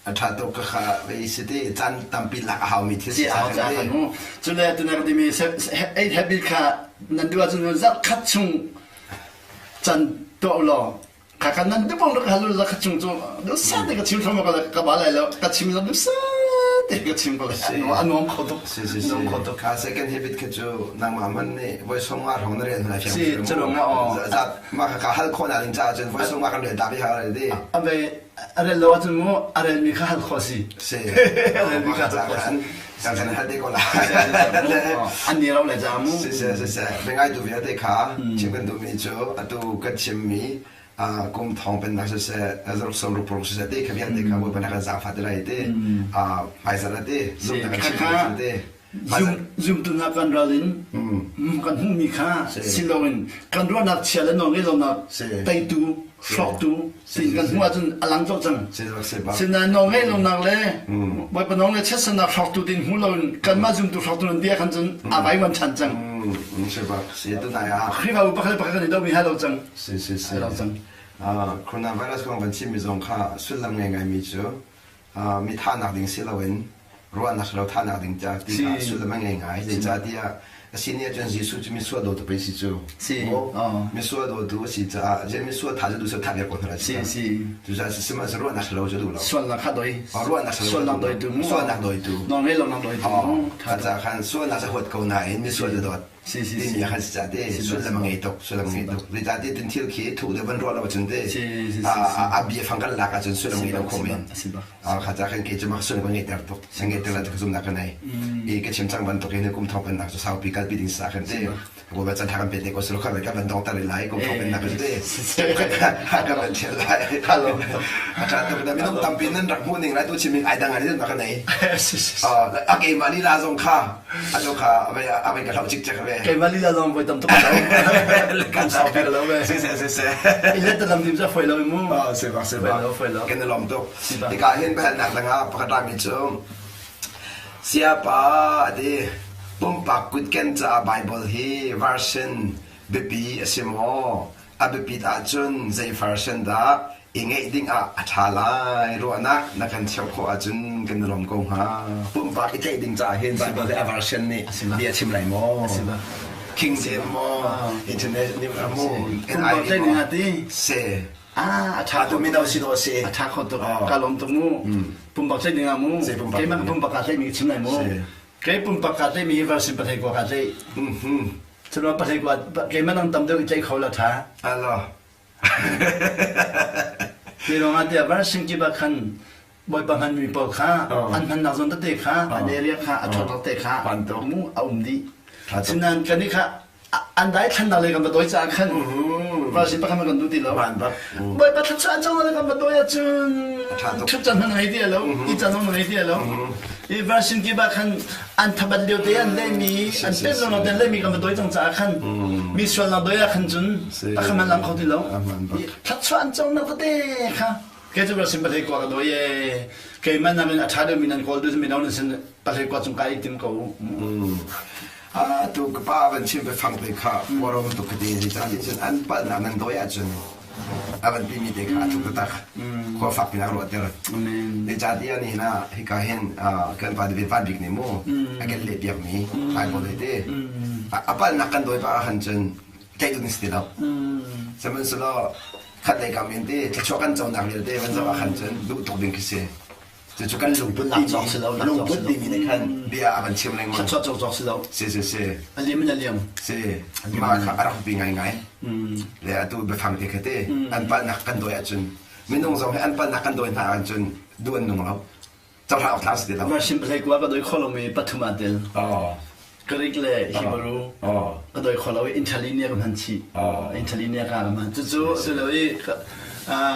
A ṭha tuk ka kha vei si ti caan tampi lak a haumi thil si a hau caah khan mu. Cule tuna ka timi eight habit kha nan duh ahcun zarh khat chung can tuah u law Kha nan dubong rak hal la kha chung cu dusa te ka chim throm ka ka ba lai lo ka chim la dusa te ka chim ko a nuam kho tuk si si si nuam kho tuk kha second habit kha cu nangmah man nih voi song nga hrawng na rian hna fiang si cu nga o za ma ka ka hal khawh na ding ca cun voi song nga kan rel ta bi ha re di ave a rel lo ahcun mu a rel mi kha hal khawh si si a rel mi kha hal khawh si kan kan hal te ko la an ni ro le ca mu si si si si bengai tu vialte kha chim kan duh mi cu atu kan chim mi kum thong pennak siseh zaruk som ruk paruk siseh te kha vialte kha bawipa na kan zaangfah te lai te hmaizarh te zumnak kan chim te Zumtu hna kan ral in kan hmuhmi kha si loin kan ruahnak chia le nawl ngei lonak teitu hrawktu sin kan hmuh ahcun a lang colh cang. Sinain nawl ngeih lonak le Bawipa nawl ngeih chiatsernak hrawktu ding hmu loin kanmah zumtu hrawktu nan ti ahkhan cun a vaivuan ṭhan cang. Khrihfabu pakhat le pakhat kan i domi ha lo cang. Si si si. Lo cang. Coronavirus kong kan chimmi zong kha sullam ngei ngaimi cu mi thahnak ding si loin. Ruahnak lo thahnak ding ca ti kha sullam a ngei ngai. Zeicahtiah a si ni ahcun Jesuh cu misual dawtu pei si cu. Si. Misual dawtu a si caah je misual thah cu duh thah ve ko hna si. Si. Cucaah sihmanhsehlaw ruahnak lo cu duh lo. Sualnak kha doi. Ruahnak lo. Sualnak doitu mu. Sualnak doitu. Nawlngei lonak doitu mu. Kha ca khan sualnak cu huat ko nain misual cu dawt. Si si si. Timi khan si ca te sullam a ngei tuk sullam ngei tuk. Zeicahtiah tin thil khi thuh deuh van ruah lo ahcun te a bia fang kan lak ahcun sullam ngei lo kho men. Kha ca khan kei cu mak sullam ka ngeihter tuk. Sa ngeihter la cu ka zumnak ka nei. I ka chim cang bantuk in kum thong pennak cu saupi kalpi ding sa khan te. Bawipa can tha kan pe te ko silo kha ka van dong tar lai kum thong pennak cu te. Ka van thial lai. A tha tuk na minung tampi nan rak hmuh ning lai tu chim ai dang ai na ka nei. A keimah lila zong kha Atu kha a vei ka hloh cikcek ve. Keimah lila zong voi tam tuk lo. Kan saupi lo ve. Si si si si. I let lam dim cu foi lo mu. Ah si bak si bak. Foi lo. Kan i lawm tuk. Hika hin biahalnak dang ah pakhat rami cu Siapa ati pumpak kutken caah Bible hi version biapi a si maw? A biapit ahcun zei version dah i ngeih ding ah a ṭha lai ruahnak na kan cheuh khawh ahcun kan i lawm ko hnga. Pumpak i tlaih ding caah hin Bible le a version nih bia chim lai maw? King James maw? International maw? Pumpak tlaih ding ah ti? Si. Ah, a ṭha tuk. Mino si dawh si. A ṭha kho tuk. Ka lawm tuk mu. Pumpak tlaih ding ah mu. Keimah pumpak kaa tlaihmi ka chim lai mu. Kei pumpak kaa tlaihmi hi version pathei kua kaa tlaih. Cun pathei kua keimah nang tam deuh i tlaih kho la ṭha. Alo. Hi ruangah tiah varsing kip ah khan Bawipa hmanmi pawl kha an hmannak zawn tete kha an area kha a ṭhawt te kha mu a um dih. Sinain kan i kha an daithlannak le kan va dawi caah khan varsing pakhat kan duh ti lo. Bawipa thluachuah an cang le kan va dawi ahcun ṭhut caan hmanh ngei ti lo, i caan zong ngei ti lo. I version kip ah khan an thabat lio te an lehmi an pet lo te an lehmi kan va dawi cang caah khan mi sualnak dawi ah khan cun a khan lang kho ti lo. Thluachuah an cangnak tete kha kei cu version pahlei kua ka dawi e keimah nakin a ṭha deuhmi nan kawl duh mino nan sin pahlei kua cung kai i tim ko. A tu ka pa van chim biafang te kha uarom tuk ka ti zeicah cun an palhnak nan dawi ahcun a van timi te kha a thuk taktak khua fak pinak ruahter zeicahtiah nihin ah hika hin kan pa David Van Bik nih mu a kan leh piakmi Bible he te a palhnak kan dawi pah ahkhan cun tlaih ding si ti lo sihmanhsehlaw khat lei kam in te thluachuah kan conak vialte van zoh ahkhan cun duh tuk ding khi si Cucu kan lungput cawk si lo lungput timi nih khan bia a kan chim lengmang. Thluachuah cawk cawk si lo. Si si si. A liam in a liam. Si. Mah kha a rak pi ngaingai. Le atu biafang te kha te an palhnak kan dawi ahcun minung zong hi an palhnak kan dawi hna ahcun duh an nung lo. Cohlan awk tlak si ti lo. Version pahlei kua ka dawi kho lomi pathum aa tel. Greek le Hebrew ka dawi kho lo i Interlinear ka hman chih. Interlinear ka ka hman. Cucu cu lo i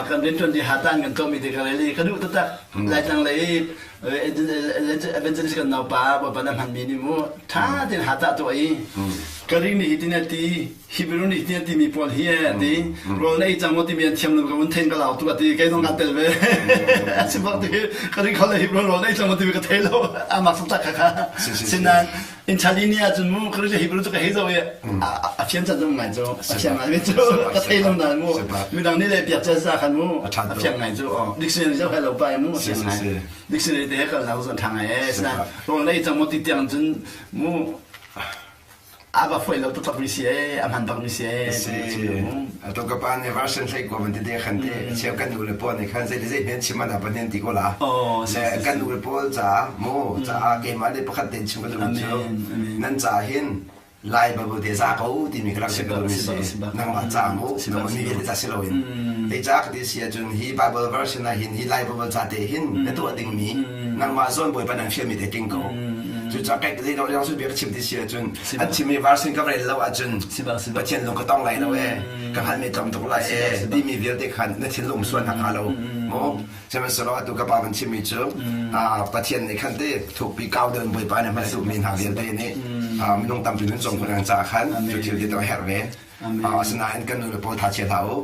kan rianṭuan di hatan kan tuahmi te ka rel i ka duh taktak. Laitlang lei i evangelist kan naupa Bawipa na hmanmi nih mu ṭha tein hata tuah i Greek nih hitin a ti Hebrew nih hitin a timi pawl hi a ti rawl na ei cang maw timi an thiam lo ka vun thein ka lau tuk a ti kei zong kaa tel ve. A si bak ti Greek holh le Hebrew rawl na ei cang maw timi ka thei lo. Amah taktak kha kha. Sinain Interlinear ahcun mu Greek le Hebrew cu ka hei zoh i a fian can zong ngai cu a fiang ngai cu ka thei lo nain mu midang nih le piak cel sa khan mu a fiang ngai cu dictionary zoh he lo pa mu a fiang ngai dictionary te he kal na zon tha ngai e sinain rawl na ei cang maw ti tiang cun mu a va foi lo taktak mi si e a hman bak mi si e si atu ka pa nih version hlei ko man tete khan te cheu kan nu le pawl nih khan zei zei hen chim mana pan hen ti ko la le kan nu le pawl ca mu ca keimah nih pakhat ten chim ka duh cu nan ca hin Lai Bible te za ko timi ka rak chim ka duhmi si nangmah ca mu nangmah mi vialte ca si loin hei ca ka ti si ahcun hi Bible version ah hin hi Lai Bible ca te hin na tuah dingmi nangmah zawn Bawipa nan fialmi te tling ko cucaah kai zei dawh su bia ka chim ti si ahcun an chimmi version ka rel lo ahcun Pathian lung ka tong lai lo e ka hngalhmi tlawm tuk lai e timi vialte khan na thinlung sual hna hnga lo mu Sihmanhsehlaw atu ka pa van chimmi cu Pathian nih khan te thukpi kau deuh in Bawipa nih hman a duhmi hna vialte nih minung tampi nun cung khun caah khan cu thil ti to a herh ve. Asinain kan nu le pawl tha chia hlah u.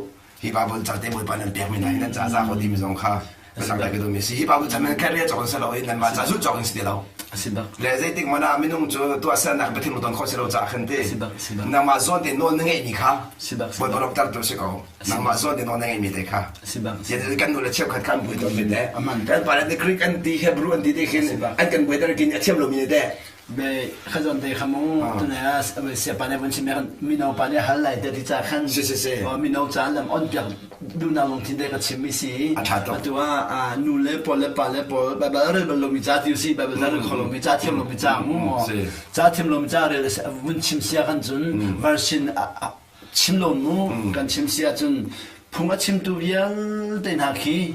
Hi Bible ca te Bawipa nan pekmi hna hi nan ca za ko timi zong kha ka langhter ka duhmi si. Hi Bible ca men career cawk in si lo in nanmah ca zulh cawk in si ti lo. A si bak. Le zeitik hmanh ah minung cu tuahsernak Pathian ton khawh si lo caah khan ti. Si bak, si bak. Nangmah zawn te nawl na ngeihmi kha Si bak, si Bawipa bak. lawmhtertu si ko. Nangmah zawn te nawl na ngeihmi te kha. Si bak. Ti kan nu le cheukhat kha an buai tawn ve te. Aman. Kan pa le Greek an ti Hebrew an ti te khin Si bak. an kan buaiter kin a thiam lomi ne te. Be khazon te khamu tune a siapa ne vun chim mino pa ne hal lai te ti cha khan Si si si. mino cha lam on piak duhnak lungthin te ka chim mi si A ṭha tuk. atu ah nu le pawl le pa le pawl Bible rel bal lomi ca ti si Bible ca rel kho lomi ca thiam lomi ca mu Si. ca thiam lomi ca rel vun chim sia kan cun version chim lo mu kan chim si ahcun phung a chimtu vialte hna khi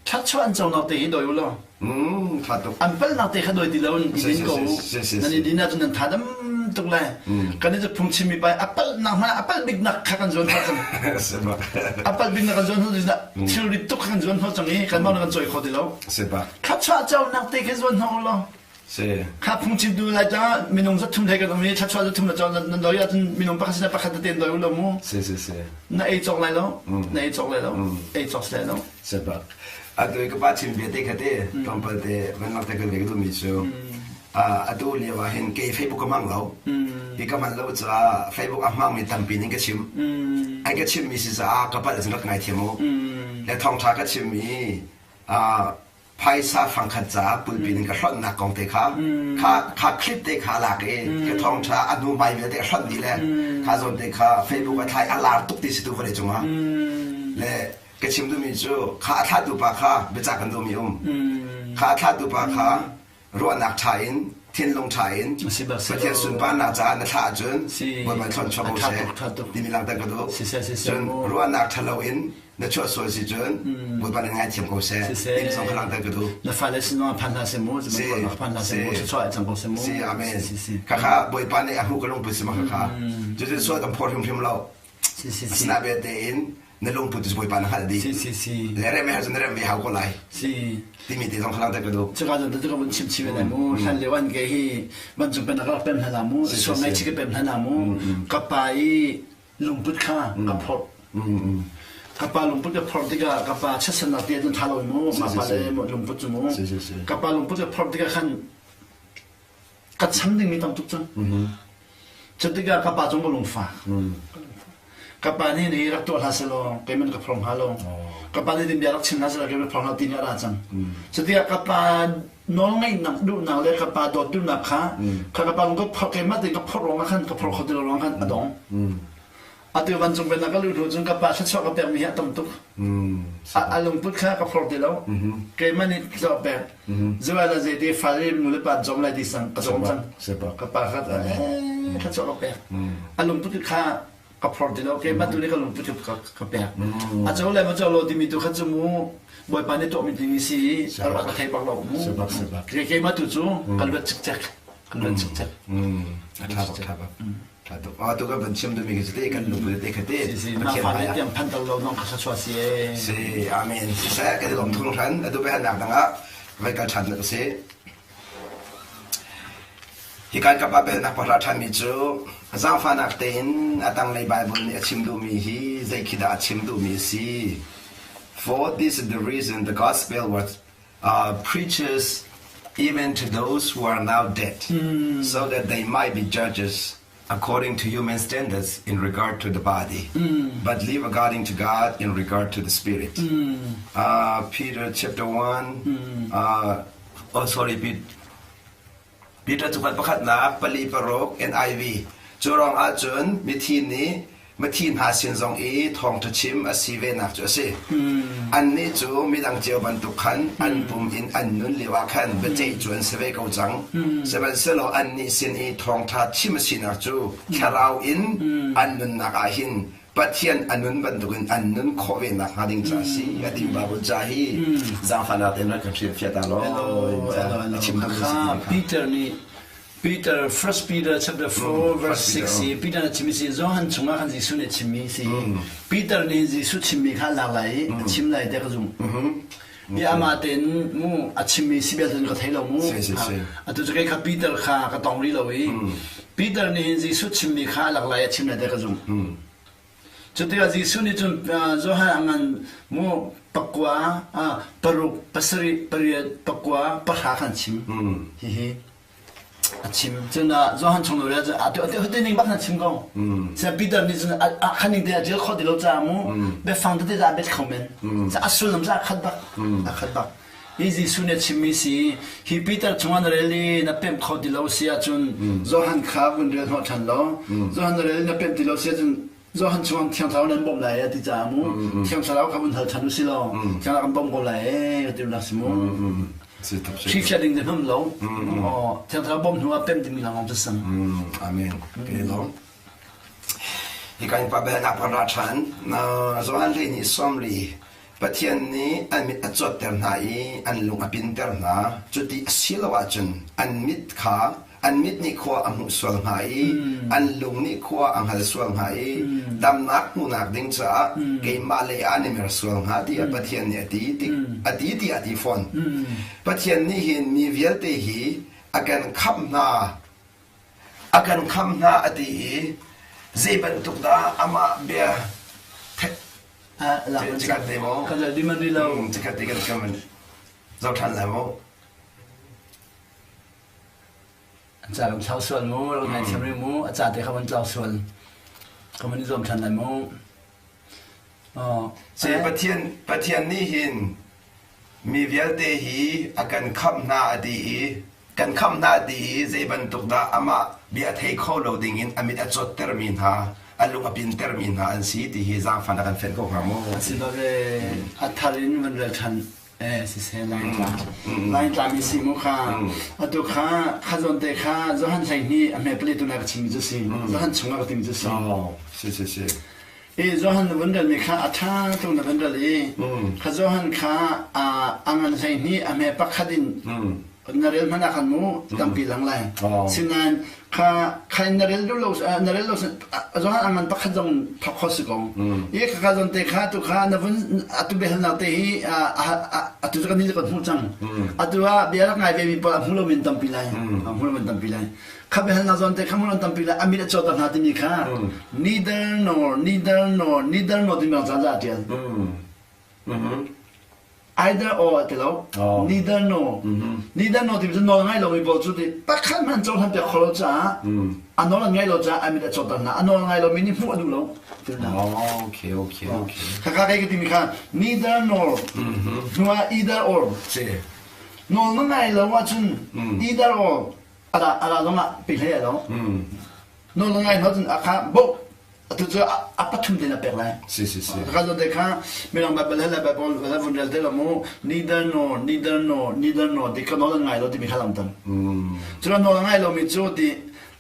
thluachuah an conak te hi doi u law Tha tuk. An palhnak te kha doi ti lo in i din ko u. Nan i din ahcun nan tha dam tuk lai. Kan i cu phung chimmi pa a palhnak hmanh a palh biknak kha kan zuan hna cang. A palh biknak kan zuan hna cang thilri tuk kha kan zuan hna cang i kanmah kan cawi kho ti lo. Thluachuah conak te kha zuan hna u law. Si. Kha phungchimtu lai tah minung zathum thei kan um i thluachuah zathum na cawn nan doi ahcun minung pakhat sin pakhat te doi u lo mu. Si si si. Na ei cawk lai lo. Na ei cawk lai lo. Ei cawk si lai lo. Si bak. Atu i ka pa chim bia te kha te tlawmpal te van lak te kan ve ka duhmi cu atu lio ah hin kei Facebook ka hmang lo. Hi ka hman lo caah Facebook a hmangmi tampi ning ka chim. Ai ka chimmi si caah ka palh cun rak ngaithiam u. Le thawngṭha ka chimmi phaisa fangkhat caah pulpit in ka hlonhnak kong te kha kha kha clip te kha a lak i ka thawngṭha a hnu hmai vialte a hlonh dih le kha zawn te kha Facebook a thlai a lar tuk ti si tu vawlei cungah le ka chim duhmi cu kha a thlahtu pa kha biacah kan duhmi um kha a thlahtu pa kha ruahnak ṭha in thinlung ṭha in Pathian sunparnak caah na thlah ahcun Bawipa thlon chuak ko seh timi langhter ka duh. Cun ruahnak ṭha loin na chuah sual si cun Bawipa nih ngaithiam ko seh timi zong kha langhter ka duh. Na fale sin ah phan hna seh mu, phan hna seh mu, chuah cang ko seh mu. Si, amen. Khakha Bawipa nih a hmuh ka lungput si ma khakha. Cucu sual kan phawt hrimhrim lo. Asina belte in na lungput cu Bawipa na hngalh dih. Si si si. Le rem he cun na rem ve hau ko lai. Si. Timi te zong kha langhter ka duh. Cuka cun tu ka vun chim chim lai mu. Hlan lio an ke hi vancung pen ka pem hna mu. Suam ngai chi ka pem hna mu. Ka pa i lungput kha ka phorh. Ka pa lungput ka phorh tikah ka pa chiatsannak te cun tha lo mu. Ma pa le lungput cu mu. Ka pa lungput ka phorh tikah khan ka cham dingmi tam tuk cang. Cutikah ka pa cung ka lungfak. Ka pa nih nih rak tuah hlah selaw keiman ka phorh hnga lo. Ka pa nih bia rak chim hlah selaw keiman phorh hnga ti nih a ra cang. Cutikah ka pa nawlngaihnak duhnak le ka pa dawt duhnak kha kha ka pa lung ka phorh keimah tein ka phorh ruangah khan ka phorh kho ti lo ruangah khan a dong. Atu vancung pennak ka luh hnu cun ka pa thluachuah ka pekmi hi a tam tuk. A lungput kha ka phor ti lo. Keimah nih thluachuah pek. Zuai la zei ti fale nu le pa cawm lai ti sang ka cawm cang. Ka pa kha thluachuah ka pek. A lungput kha ka phor ti lo. Keimah tu nih ka lungput ka pek. A co le ma co lo timi tu kha cu mu Bawipa nih tuahmi ding si a rak ka thei bak lo mu. Keimah tu cu ka luat cikcek. Ka luat cikcek. A ṭha bak, ṭha bak. Tu kan van chim duhmi khi te kan lungput te kha te Pathian hmai ah tiang phan lo nong kha chua si e si amen siseh kan i lawm thung hran atu biahalnak dang ah vai kal ṭhan na si hi kan kap ah biahalnak pahra ṭhanmi cu zaangfahnak tein a tanglei Bible nih a chim duhmi hi zei khi dah a chim duhmi a si for this is the reason the gospel was uh, preaches even to those who are now dead, mm. so that they might be judges according to human standards in regard to the body, mm. but live according to God in regard to the spirit. Mm. Uh, Peter chapter 1, mm. uh, oh sorry, Peter cakuat pakhatnak pali paruk NIV. Cu ruang ahcun mithi nih mithi hna sin zong i thawngṭha chim a si venak cu a si. Annih cu midang cio bantuk khan an pum in an nun lioah khan biaceih cu an si ve ko cang. Sihmanhsehlaw annih sin i thawngṭha chim a sinak cu thlarau in an nunnak ah hin Pathian a nun bantukin an nun khawh ve nak hnga ding ca si a ti Bible ca hi zaangfahnak tein rak kan hrilhfiah ta law a chim duhmi si Peter nih Peter First Peter chapter 4 verse 6 i Peter nih chimmi si Johan chungah khan Jesuh nih chimmi si Peter nih Jesuh chimmi kha lak lai i a chim lai te ka zumh i amah tein mu a chimmi si bel ka thei lo mu atu cu kei kha Peter kha ka tong rih lo i Peter nih hin Jesuh chimmi kha a lak lai a chim lai te ka zumh cu tikah Jesuh nih cun Johan a ngan mu pakua paruk pasarih pariat pakua pahra khan chim hihi. A chim. Cun Johan chung lo cu atu atu atu ning bak na chim ko. Sia Peter nih cun a khan ning te a ṭial khawh ti lo caah mu biafang tete a bet kho men. A sullam cu a khat bak. A khat bak. Hi Jesuh nih a chimmi si hi Peter chungah na rel i na pemh kho ti lo si ahcun Johan kha vun rel hnawh ṭhan law Johan na rel i na pemh ti lo si ahcun Johan chungah Thiang Thlarau nan bawmh lai a ti caah mu Thiang Thlarau kha vun hal ṭhan u si law Thiang Thlarau kan bawmh ko lai ee ka ti nak si mu. Hrihfiah ding na hmam lo. Thiang Thlarau bawmh hnu ah pemh dingmi lawng cu sang. Amen. Ke lawm. Hi kan pa bel nak ra ṭhan. Johan hlei nih sawmli Pathian nih an mit a cawtter hna i an lung a pinter hna. Cuti a si lo ahcun an mit kha an mit nih khua a hmuh sual hnga i an lung nih khua a hngal sual hnga i damnak hmuhnak ding caah keimah lei ah an i mer sual hnga tiah Pathian nih a ti a ti tiah a ti fawn. Pathian nih hin mi vialte hi a kan khamh hna a kan khamh hna a ti i zei bantuk dah amah bia Chikat te maw? Kan di man rih lo. Chikat te kan kan zoh ṭhan lai maw? An ca kan thlau sual mu, rak ngaithiam rih mu, a ca te kha van tlau sual. Ka van i zuam ṭhan lai mu. Si Pathian Pathian nih hin mi vialte hi a kan khamh hna a ti i kan khamh hna ti i zei bantuk dah amah bia thei kho lo ding in a mit a cawttermi hna a lung a pintermi hna an si ti hi zaangfan a kan fenh ko hnga maw? A si bak ee. A thar in van rel ṭhan eh siseh Laitlang. Laitlang mi si mu kha. Atu kha kha zawn te kha Johan 12 a hme pali tu na ka chimmi cu si. Johan chung ah ka timi cu si. Oh, si si si. I Johan na vun relmi kha a ṭha tuk na vun rel i kha Johan kha a ngan 12 a hme pakhat in na rel hmanh ah khan mu tampi lang lai. Sinain kha kha in na rel duh lo na rel lo Johan a ngan pakhat zong thawk kho si ko. I kha kha zawn te kha tu kha na vun atu biahalnak te hi atu cu kan ni kan hmuh cang. Atu ah bia rak ngai ve mi pawl a hmu lo men tampi lai. A hmu lo men tampi lai. Kha biahalnak zawn te kha hmu lo tampi lai. A mit a cawter hna timi kha neither nor neither nor neither nor timi bang ca a tial. Either or ti lo. Neither nor. Neither nor timi cu nawl ngai lomi pawl cu ti pakhat hmanh cohlan piak kho lo caah a nawl an ngaih lo caah a mit a cawter hna. A nawl ngai lomi nih hmuh a duh lo. Okay, okay, okay. Khakha kai ka timi kha neither nor hnu ah either or. Nawl na ngai lo ahcun either or ala ala zong ah pe hlei lo. Nawl na ngai hnu cun a kha bo atu cu a pathum te na pek lai. Si si si. Ka zo te kha mirang Bible le Bible le vun rel te lo mu neither nor neither nor neither nor ti ka nawl ngai lo timi kha lam tan. Cu nawl ngai lo mi cu ti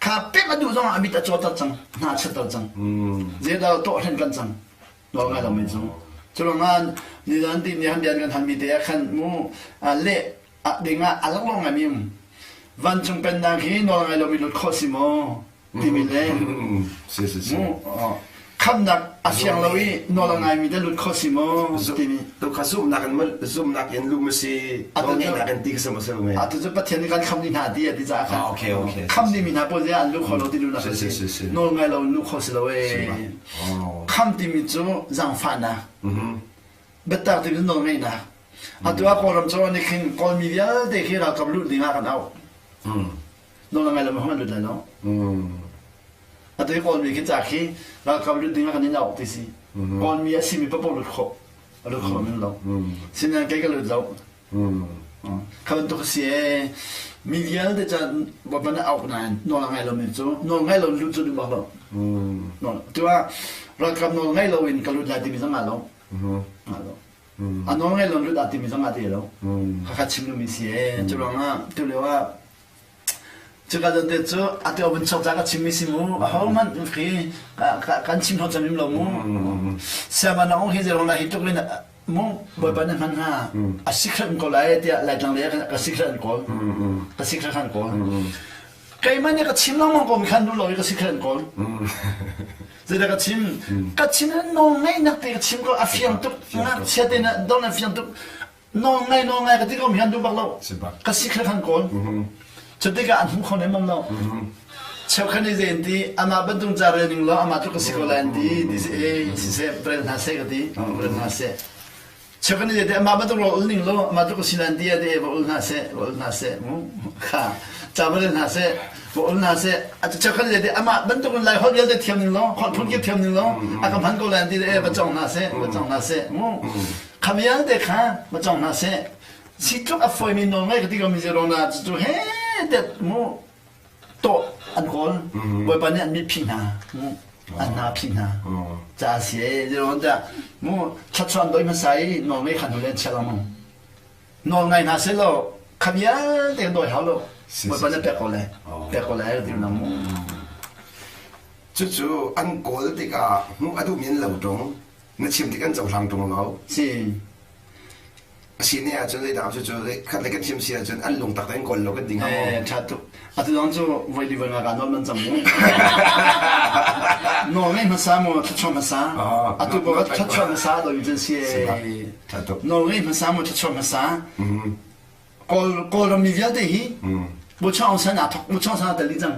kha pek a duh zong ah a mit a cawter cang hna a chiatter cang. Zeidah tuah hlen kan cang nawl ngai lo mi cu. Cu ruangah nizan ti ni han bian kan han mi te ah khan mu le ding ah a laklawng ngai mi um. Vancung pennak hi nawl ngai lo mi lut khawh si maw? timi le si si si khamnak a fiang lo i nawl a ngaimi te lut kho si maw timi tu kha zumhnak in zumhnak in lu ma si nawlngeihnak in ti ka si ma si me atu cu Pathian nih kan kham ni hna ti a ti caah khan okay okay kham ni mi hna pawl an lu kho lo ti lu nak si nawl ngai lo lu kho si lo e kham timi cu zaangfahnak biatak timi cu nawl ngeihnak atu ah Kawlram cawh nih khin Kawlmi vialte khi ralkap lut ding ah kan auh Nawl a ngai lo hmanh lut lai lo. Atu hi Kawlmi khi ca khi ralkap lut ding ah kan in auh ti si. Kawlmi a simi paoh lut khawh. A lut khawh men lo. Sinain kei ka lut lo. Kha bantuk a si ee. Mi vialte ca Bawipa nih auh nain nawl a ngai lomi cu nawl ngai lo lut cu duh bak lo. Tu ah ralkap nawl ngai lo in ka lut lai timi zong aa lo. Aa lo. A nawl ngai lo lut aa timi zong aa ti lo. Khakha chim duhmi si ee. Cu ruangah tu lio ah Cuka zawn te cu atu a vun chuak ca ka chimmi si mu. Ahohmanh khi kan chim hau cam lo mu. Siama na ong hi zerong la hi tluk in mu Bawipa na hman hnga. A secret an kawl lai tiah Laitlang lei ah ka secret an kawl. Ka secret an kawl. Keimah nih ka chim lengmang ko mi khan duh lo i ka secret an kawl. Zeidah ka chim? Ka chim nawl ngeihnak te ka chim ko a fiang tuk. Ngakchia te na don a fiang tuk. Nawl ngai nawl ngai ka ti ko mi han duh bak lo. Ka si kha khan kawl. Cu tikah an hmu kho nem lo. Cheukhat nih zei an ti amah bantuk ca rel ning law amah tluk ka si ko lai an ti ti si e siseh rel hna seh ka ti rel hna seh. Cheukhat nih te amah bantuk rawl ul ning law amah tluk si lan ti te va ul hna seh va ul hna seh mu kha ca va rel hna seh va ul hna seh cheukhat nih te amah bantuk in lai holh vialte thiam ning law holh phun kip thiam ning law a ka hman ko lai ti te va cong hna seh va cong hna seh mu kha vialte kha va cong hna seh si tluk a fawimi nawl ngai ka ti ko mi zero na cu he tet mu tawh an kawl bawipa nih an mit phih hna an hna phih hna ca si e zero dah mu thluachuah an doi hmasa i nawl ngei khan hnu le an chia lengmang nawl ngai hna seh law kha vialte kan dawi hau lo bawipa nih pek ko le pek ko le ti na mu cucu an kawl tikah hmuh a duhmi an lo ṭung na chim tik an cohlang ṭung lo si A si ne ahcun zeidah cu cu khat le kan chim si ahcun an lungtak tein kawl lo kan ding hnga maw? Eh, ṭha tuk. Atu zong cu voi li voi nga ka nawl man cang mu. Nawl ngei hmasa mu thluachuah hmasa. Atu ko thluachuah hmasa do in si. Ṭha tuk. Nawl ngei hmasa mu thluachuah hmasa. Kawl Kawlram mi vialte hi Buchang Aung San aa thok Buchang San aa tel dih cang.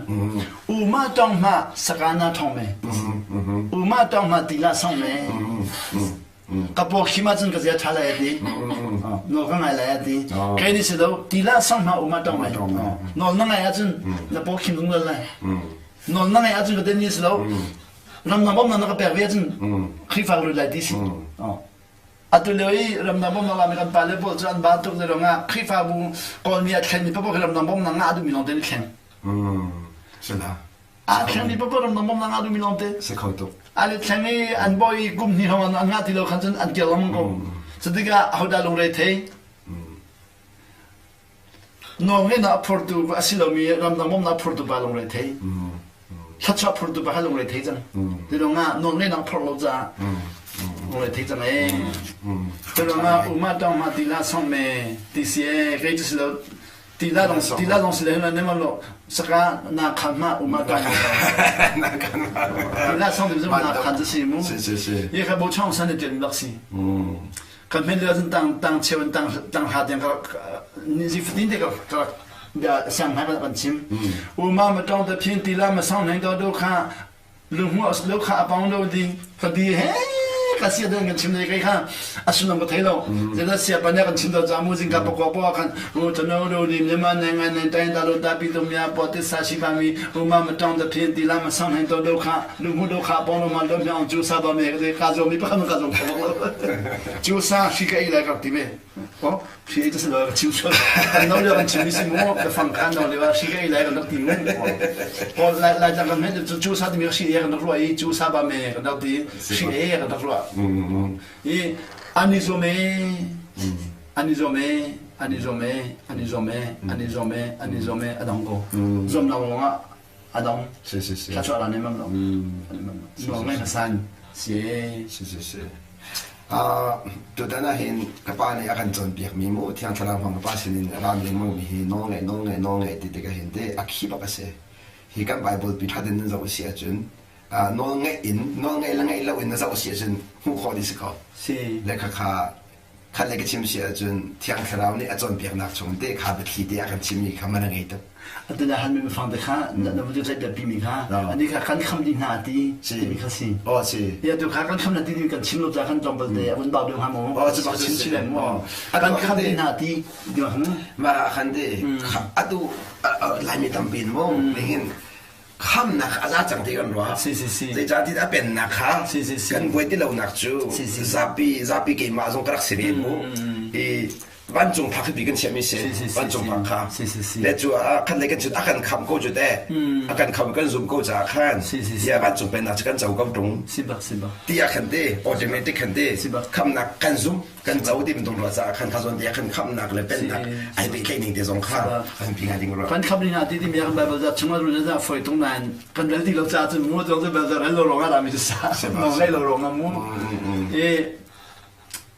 Uma tong ma sakana thong me. Uma tong ma tila song me. Ka paw khim ahcun ka zia ṭha lai a ti. Nawl ka ngai lai a ti. Kei nih si lo, ti lah sang hna um ah ṭong lai. Nawl na ngai ahcun na paw khim zungzal lai. Nawl na ngai ahcun ka ten ni si lo, ramdang bawmhnak na ka pek ve ahcun Khrihfa ka lut lai ti si. Atu lio i ramdang bawmhnak lami kan pale pawl cu an ba tuk le ruangah Khrihfabu Kawlmi a thlenmi paoh khi ramdang bawmhnak ngah duhmi lawng te an i thleng. Sila. A thleng paoh ramdang bawmhnak ngah duhmi lawng te. Si kho tuk. An i thleng i an bawi kum hnih hrawng an ngah ti lo khan cun an kir lengmang ko. Cutikah ahodah lungre thei? Nawlngeihnak a phurtu a si lomi ramdang bawmhnak a phurtu pa lungre thei. Thluachuah phurtu pa kha lungre thei cang. Ti ruangah nawlngeihnak phorh lo caah lungre thei cang ee. Ti ruangah uma tawng ma ti la song me ti si ee kei cu si lo Tila dong tila dong sile na nem lo saka na khan ma uma ta na khan ma tila song dim na khan si mu si si si ye kha bo chong san te lak si kan men le tang tang chewan tang tang ha tiang ka ni ji fatin te ka ka da sang ha kan chim uma ma tong ta phin tila ma song nang do do kha Lunghmuh lo kha a pang lo ding ka di he ka sia den kan chim le kai kha a sullam ka thei lo zedah sia pa ne kan chim do cha mu jing ka pakwa po khan ru chano ro ni myama ne ngai ne tai da lo ta pi to mya po te sa shi ba mi ru ma ma tong da phin ti la ma sang hen to do kha lunghmuh do kha pong lo ma lo myang chu sa ba me ka ka zo mi pa khan ka zo chu sa shi ka i lai ka ti ve Oh, si ta silo ka chim sual. Kan no lio kan chim mi si mu, ka fang khan no lio si ka ei lai kan rak ti mu. Ko lai lai tlang kan met cu cu sa timi si e kan rak ruah i cu sa ba me kan rak ti si e kan rak ruah. I ani zuam e ani zuam e ani zuam e ani zuam e ani zuam e ani zuam e a dong ko. Zuam lo lawngah a dong. Si si si. Thla chuah la ne mam lo. Nuam ngai ka san. Si. Si si si. Tutan ah hin ka pa nih a kan cawnpiakmi mu Thiang Thlarau hmang ka pa sinin a ram lengmangmi hi nawlngaih nawlngaih nawlngaih ti tikah hin teh a khi bak a si. Hi kan Bible pi ṭha tein nan zoh a si ahcun nawlngaih in nawlngaih le ngaih lo in na zoh a si ahcun hmuh khawh dih si ko. Si. Le khakha khat le ka chim si ahcun Thiang Thlarau nih a cawnpiaknak chung te kha biathli te a kan chimmi kha man a ngei tuk. Atu na halmi biafang te kha na vun ceih pi mi kha ani kha kan kham dih hna ti timi kha si. Oh si. Ya tu kha kan kham na ti kan chim lo ca kan tlawm balte a vun bau deuh hnga maw? Oh cu bak chim si le mu. Kan kham dih hna ti ti ma Ma khan te atu Laimi tampi in mu nihin khamnak a za cang ti kan ruah. Si si si. Zeicahtiah a pennak kha si si si. kan buai ti lonak cu zapi zapi keimah zong ka rak si ve mu. I vancung phak hi kan chiahmi si vancung phak kha le cu ah khan le kan cun a kan kham ko cu te a kan kham kan zum ko caah khan ya vancung pennak cu kan co ko tung ti ah khan te automatic khan te khamnak kan zum kan co ti bantuk ruah caah khan kha zawn te khan khamnak le pennak ai pehtlaih ning te zong kha an pi ngai ding ruah kan kham ning ah ti ti mi kan bible za chung ah za foi tung nain kan rel ti lo ca cun mu zong cu bel za rel lo rong ah mi sa no ngei lo rong ah mu i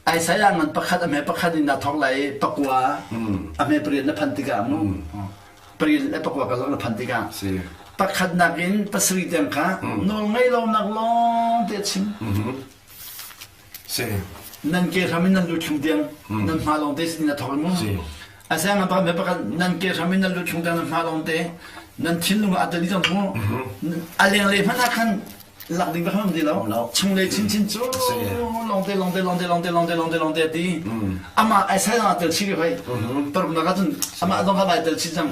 Isaiah ngan pakhat a hme pakhat in naa thawk lai i pakua a hme pariat na phanh tikah mu pariat le pakua karlak na phanh tikah pakhatnak in pasarih tiang kha nawl ngei lonak lawng te a chim. Si. Nan ke hram in nan lut thlung tiang nan hma lawng te sin na thawk mu. Asang ngan pakhat hme pakhat nan ke hram in nan lut thlung tiang nan hma lawng te nan thinlung ah a tali cang mu. A lenglei hmanh ah khan. Lak ding ka ti lo. Chunglei chinchin cu longte longte longte longte longte longte longte ti. Amah ai sai zong tel chih hoi. Paruknak ah cun amah zong kha vai tel chih cang.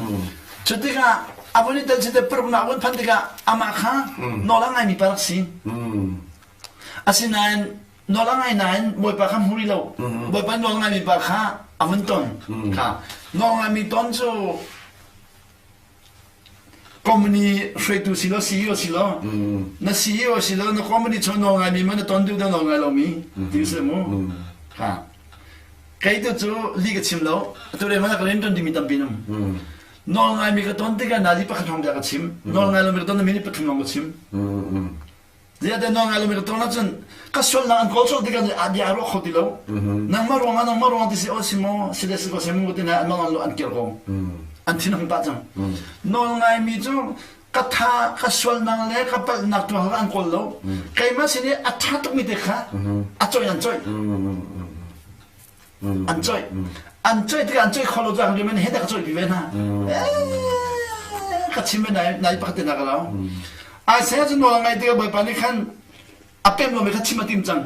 Cu tikah a vun i tel chih te paruknak vun phan tikah amah kha nawl a ngaimi pa rak si. Asinain nawl a ngai nain Bawipa kha hmu rih lo. Bawipa nawl ngaimi pa kha a vun ton. Kha nawl ngaimi ton cu company hruaitu si lo CEO si lo na CEO si lo na company chung nawl ngaimi ma na ton duh nawl ngai lomi ti si mu ha kei tu cu li ka chim lo atu le mana ka rian ton dimi tampi num nawl ngaimi ka ton tikah nazi pakhat hong ka chim nawl ngai lomi ka ton minute pathum lawng ka chim Ziah nawl ngai lomi ka ton ahcun ka sualnak an kawl colh tikah a bia a ruah kho ti lo. Nangmah ruangah nangmah ruangah ti si aw si maw si le si ko si mu ti na an nawl an kir ko. An thin hung pah cang. Nawl ngaimi cu ka tha ka sualnak le ka palhnak tu an kawl lo. Keimah sin i a tha tukmi te kha a coih an coih. An coih. An coih tikah an coih kho lo cang men he ka coih pi ve hna. Ka chim nai nai pakhat te na ka lo. Isaiah cu nawl a ngaih tikah Bawipa nih khan a pem lomi kha chim a tim cang.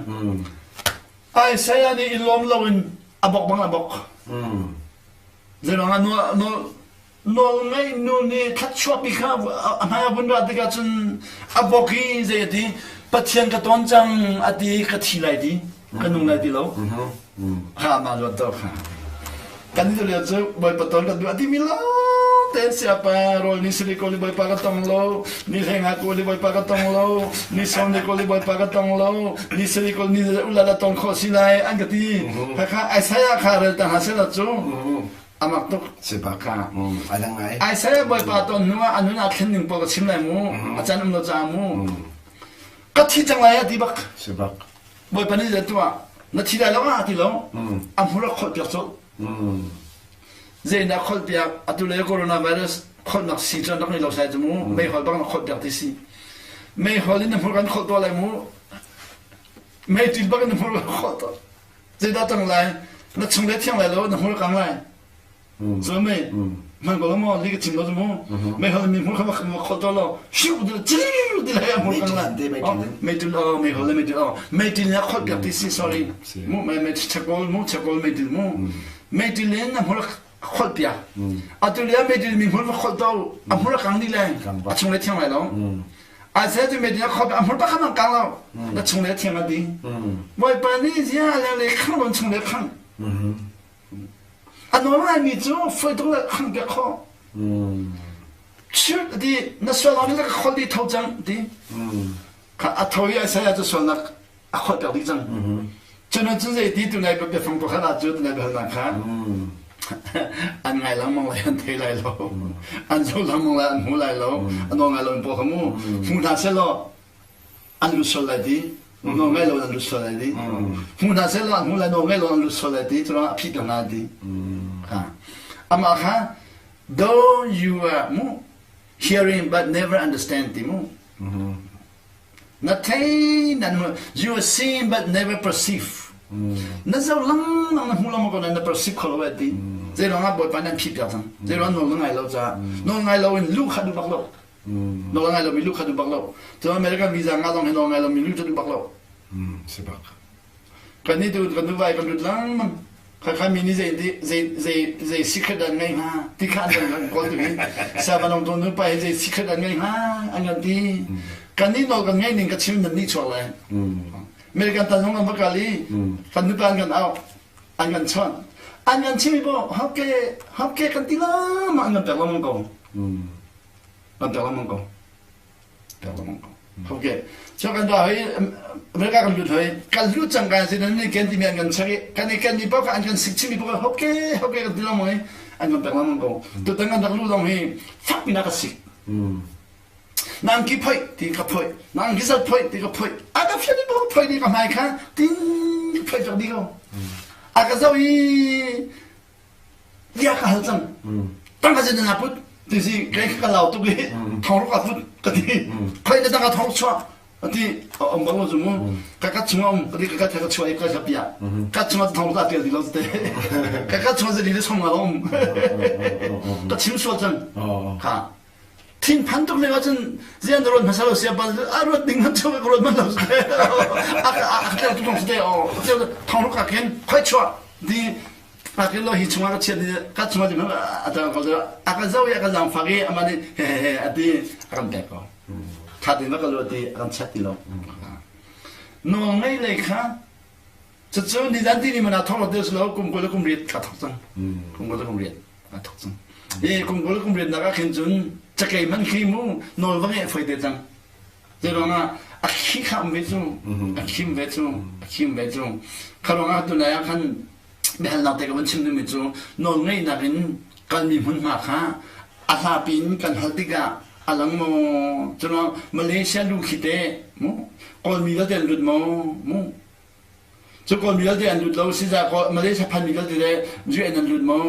Isaiah nih i lawm loin a bok bang a bok. Zeiruangah nawl nawlngaih nu nih thluachuahpi kha a hmai a vun ra tikah cun a bok i zei a ti Pathian ka ton cang a ti ka thi lai ti ka nung lai ti lo ha ma luat to kha kan ni lio cu bawipa ton kan duh a timi lawng te siapa rawl ni sili ko li bawipa ka tong lo ni hleng ha ko li bawipa ka tong lo ni som li ko li bawipa ka tong lo ni sili ko ni ula la tong kho si lai an ka ti kha kha Isaiah kha rel ta ha sela cu amak tuk Sibak kha a dang ngai. Isaiah bawipa ton hnu ah a nun aa thlen ning pawl ka chim lai mu a can um lo caah mu ka thi cang lai a ti bak Sibak. Bawipa nih zei tuah na thi lai lo ah ti lo a hmur a kholh piak colh zeinak kholh piak atu le coronavirus kholhnak sii cu an rak ngei lo sai cu mu meihol bang na kholh piak ti si meihol in na hmur kan kholh tuah lai mu meiṭil bang in na hmur kan kholh tuah zeidah cang lai na chung le thiang lai lo na hmur kang lai so mei hman ko lo maw li ka chim lo mu mei hol mi hmur kha ma khol to lo shiu ti chiu ti lai hmur kang lai mei tul o mei hol le mei tul o mei til na khol piak ti si sorry mu mei mei chakol mu chakol mei til mu mei til in na hmur khol piak atu le mei til mi hmur khol to a hmur kang ni lai a chung le thiang lai lo Isaiah cu media khop a hmur pakhat an kang lo na chung le thiang a ti Bawipa nih zia le le khang lon chung le khang a nawl ngaimi cu foi tuk le khang piak kho chut ti na sual le ka khol di tho cang ti kha a tho i Isaiah cu sualnak a khol piak dih cang Cun cun zei ti tu nai biafang pakhat ah cu tunai biahalnak kha an ngai lengmang lai an thei lai lo an zoh lengmang lai an hmu lai lo an nawl ngai lo in pawl kha mu hmu hna seh law an lut sual lai ti nawl ngai lo an lut sual lai ti hmu hna seh law an hmu lai nawl ngai lo an lut sual lai ti curuangah a phih hna ti kha amah kha though you are mu hearing but never understand ti mu Na thei nan you see but never perceive. Na zoh lengmang na hmu lengmang ko na perceive kho lo ti. Zei ruang ah Bawipa nan phih piak cang. Zei ruang nawl na ngai lo caah. Nawl ngai lo in lu kha duh bak lo. Nawl ngai lo mi lu kha duh bak lo. Cun American visa nga zong hi nawl ngai lo mi lu cu duh bak lo. Si bak. Kan nih tu kan nuvai kan lut lengmang. Khakha mi nih zei zei zei zei secret an ngei hnga ti kha an kan kawl tu hi Savanong tu nu pa hi zei secret an ngei hnga an kan ti. Kan nih nawl kan ngei ning ka chim nan nih chuak lai. American tan zong kan va kal i kan nupa an kan auh an kan chawnh an kan chim i bo hapke hapke kan ti lama an kan pek lengmang ko. Kan pek lengmang ko. Okay. So kan da hoi America kan lut hoi kan lut cang kan sin an ken ti mi an kan chek i kan i ken mi paoh an kan sik chim mi paoh okay okay kan ti long hoi an kan pek lengmang ko. Tutan kan rak lu long hi fak pina ka sik. Nang ki phoi ti ka phoi nang ki zat phoi ti ka phoi a ka fian bo phoi ni ka hmai kha tin phoi tak di ko. A ka zo i bia ka hal cang tangka zin na put ti si kei ka lau tuk i thong ruk a put ka ti khoi na tangka thong chuah ati om bang lo zu mu ka ka chung om ka ti ka ka ka chuah i ka ka pia ka chung thong ta tial di lo te ka ka chung zali le song nga lo um ka chim sual cang kha. Thinphan tuk lio ahcun zian na ruat hmasa lo sia pa a ruat ding man chu ka ruat man lo a a tleu tu tong te o thong ruk ka khen khoi chuah di ka kin lo hi chungah ka chiat ka chungah di a ta ko a ka zo ya ka zang fak i ama ni he he he ati a kan pek ko tha din va ka lo ti a kan chat ti lo nawl ngei lei kha cucu ni dan ti ni mana thong lo te lo kum ko le kum riat ka thok cang kum ko le kum riat a thok cang i kum kul kum riat nak ah khin cun cakei man khi mu nawl va ngeih foi te cang zei ruangah a khi kha um ve cu a khim ve cu a khim ve cu kha ruangah tunai ah khan biahalnak te ka van chim dingmi cu nawl ngeihnak in kalmi hmunhma kha a hlapi in kan hal tikah a lang maw cuno Malaysia lu khi te mu kawlmi vialte an lut maw mu Cu kawl vialte an lut lo siza kawl Malaysia phan mi vialte le UN an lut maw?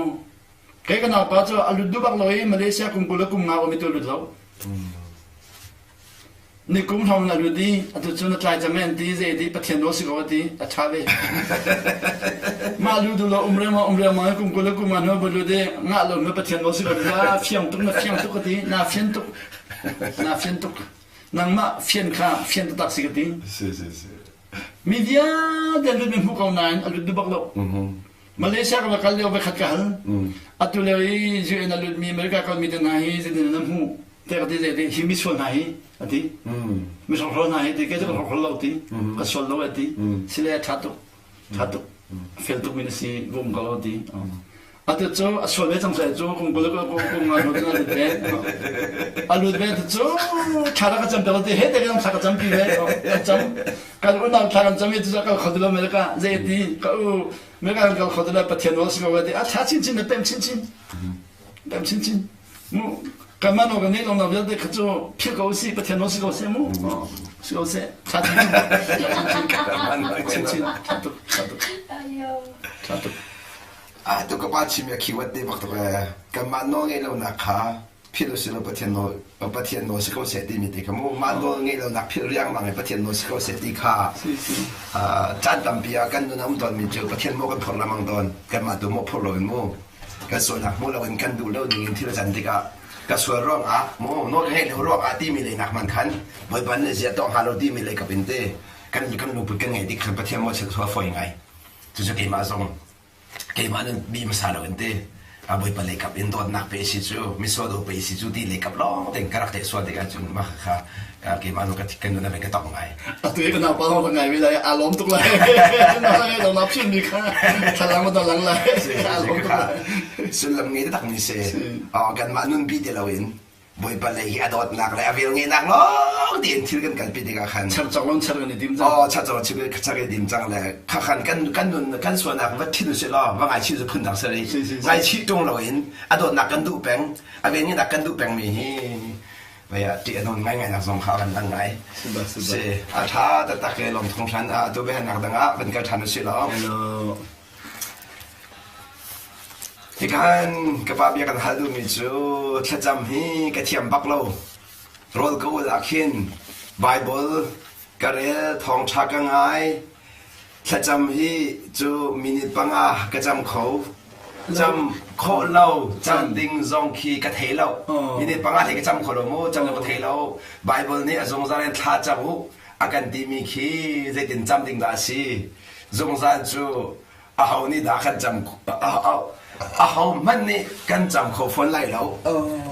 Kei ka naupa cu a lut duh bak lo i Malaysia kum 20 le kum nga um i tu lut lo. Ni kum hrawng na lut i atu cu na tlai cang an ti zei ti Pathian nawl si ko ati a ṭha ve. Mah lu duh lo um rengmang um rengmang kum 20 le kum nga hnu va lut i ngah lo na Pathian nawl si ko ti fiang tuk na fiang tuk ati na fian tuk na fian tuk nangmah fian kha fian taktak si ka ti. Si si si. Mi vialte an lut mi hmu ko nain a lut duh bak lo. Malaysia ka va kal lio voikhat ka hal. Atu lio i UN a lut mi America kal mi te hna hi zeitin an hmuh? Te ka ti zei ti hi misual hna hi a ti. Mi hrokhrawl hna hi ti kei cu ka hrokhrawl lo ti. Ka sual lo a ti. Sile a ṭha tuk. Ṭha tuk. Fel tuk mi na si vum ko lo ti. Atu cu a sual ve cang sai cu kum kul kum kum nga hnu cun a lut ve. A lut ve tu cu thla ka cam piak ti he te kan thla ka cam pi ve kan cam kan unau thla kan cam i tu kal kho ti lo America zei ti ka u America kan kal kho ti lo Pathian nawl si ko ti a thla chinchin na pem chinchin pem chinchin mu kan mah nawl kan nei lo vialte kha cu philh ko si Pathian nawl si ko seh mu si ko seh thla chinchin chinchin tha tuk tha tuk tha tuk Ah tu ka pa chim i a khiwat te bak tuk ee. Kanmah nawl ngeih lonak kha philh usih law Pathian nawl Pathian nawl si ko seh timi te kha mu mah nawl ngeih lonak philh riangmang i Pathian nawl si ko seh ti kha caan tampi ah kan nun a um tawnmi cu Pathian maw kan phorh lengmang tawn kanmah tu maw phorh loin mu kan sualnak hmu loin kan duh lo ding in thil a can tikah ka sual ruangah mu nawl ka ngeih lo ruangah timi leinak man khan Bawipa nih zia tuah hnga lo timi lei kap in te kan kan lungput kan ngeih tik khan Pathian maw chiat a fawi ngai cucu keimah zong keimah nan bi hmasa lo in ti Bawipa lei kap in dawtnak pe si cu misual do pe si cu ti lei kap lawng tein ka rak teh sual tikah cun mah kha keimah nu ka kan nun ka tong ngai atu i ka nau pa lawng ka ngai ve lai aa lawm tuk lai na na phim mi kha thlalang ma lang lai aa lawm tuk lai sullam ngei tak mi si kanmah nun bi ti loin Bawipa lei hi a dawtnak le a velngeihnak lawng tiin thil kan kalpi tikah khan chercong lawng cher kan i dim cang. Oh, chercong chim cher i dim cang le kha khan kan kan nun kan sualnak va thin usih law va ngaichih cu phun dang si rih. Ngaichih ṭung loin a dawtnak kan duh peng, a velngeihnak kan duh peng mi hi vei ah ṭih a nun ngaingai nak zong kha a kan dang ngai. Si, a ṭha taktak i lawm thung hran ah atu biahalnak dang ah van kal ṭhan usih law. Hello. Hikhan ka pa bia kan hal duhmi cu thlacam hi ka thiam bak lo. Rawl ka ul ah khin Baibal ka rel, thawngṭha ka ngai. Thlacam hi cu minute panga ka cam kho. Cam khawh lo, cam ding zong khi ka thei lo. Minute panga hlei ka cam kho lo mu, cam lo ka thei lo. Baibal nih a zungzal in thla cam u a kan timi khi zeitin cam ding dah a si? Zungzal cu aho nih dah kan cam aho hmanh nih kan cam kho fawn lai lo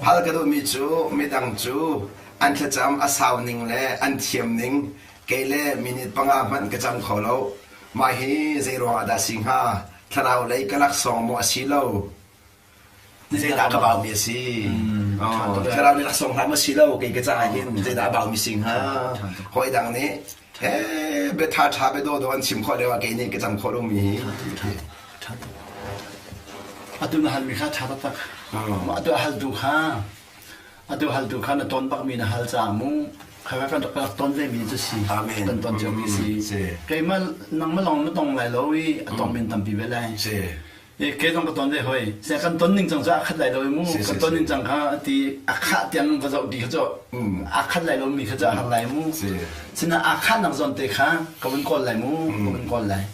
hal ka duhmi cu midang cu an thlacam a sau ning le an thiam ning kei le minute panga hmanh ka cam kho lo mah hi zei ruangah dah si hnga thlarau lei ka laksawng maw a si lo zeidah ka baumi a si thlarau lei laksawng hlah maw si lo kei ka caah hin zeidah a baumi si hnga hawi dang nih he bia ṭha ṭha bia dawh dawh an chim khawh lio ah kei nih ka cam khawh lomi hi atu na halmi kha ṭha taktak atu a haltu kha atu haltu kha na ton bakmi na hal caah mu kha kan rak ton ve mi cu si kan ton cio mi si keimah nangmah lawng na tong lai lo i a tong min tampi ve lai Kei zong ka ton ve hoi. Sia kan ton ning cang cu a khat lai lo mu. Kan ton ning cang kha ti a khah tiang va zoh di kha cu a khat lai lo mi kha cu a har lai mu. Sina a khah nak zawn te kha ka vun kawl lai mu. Ka vun kawl lai.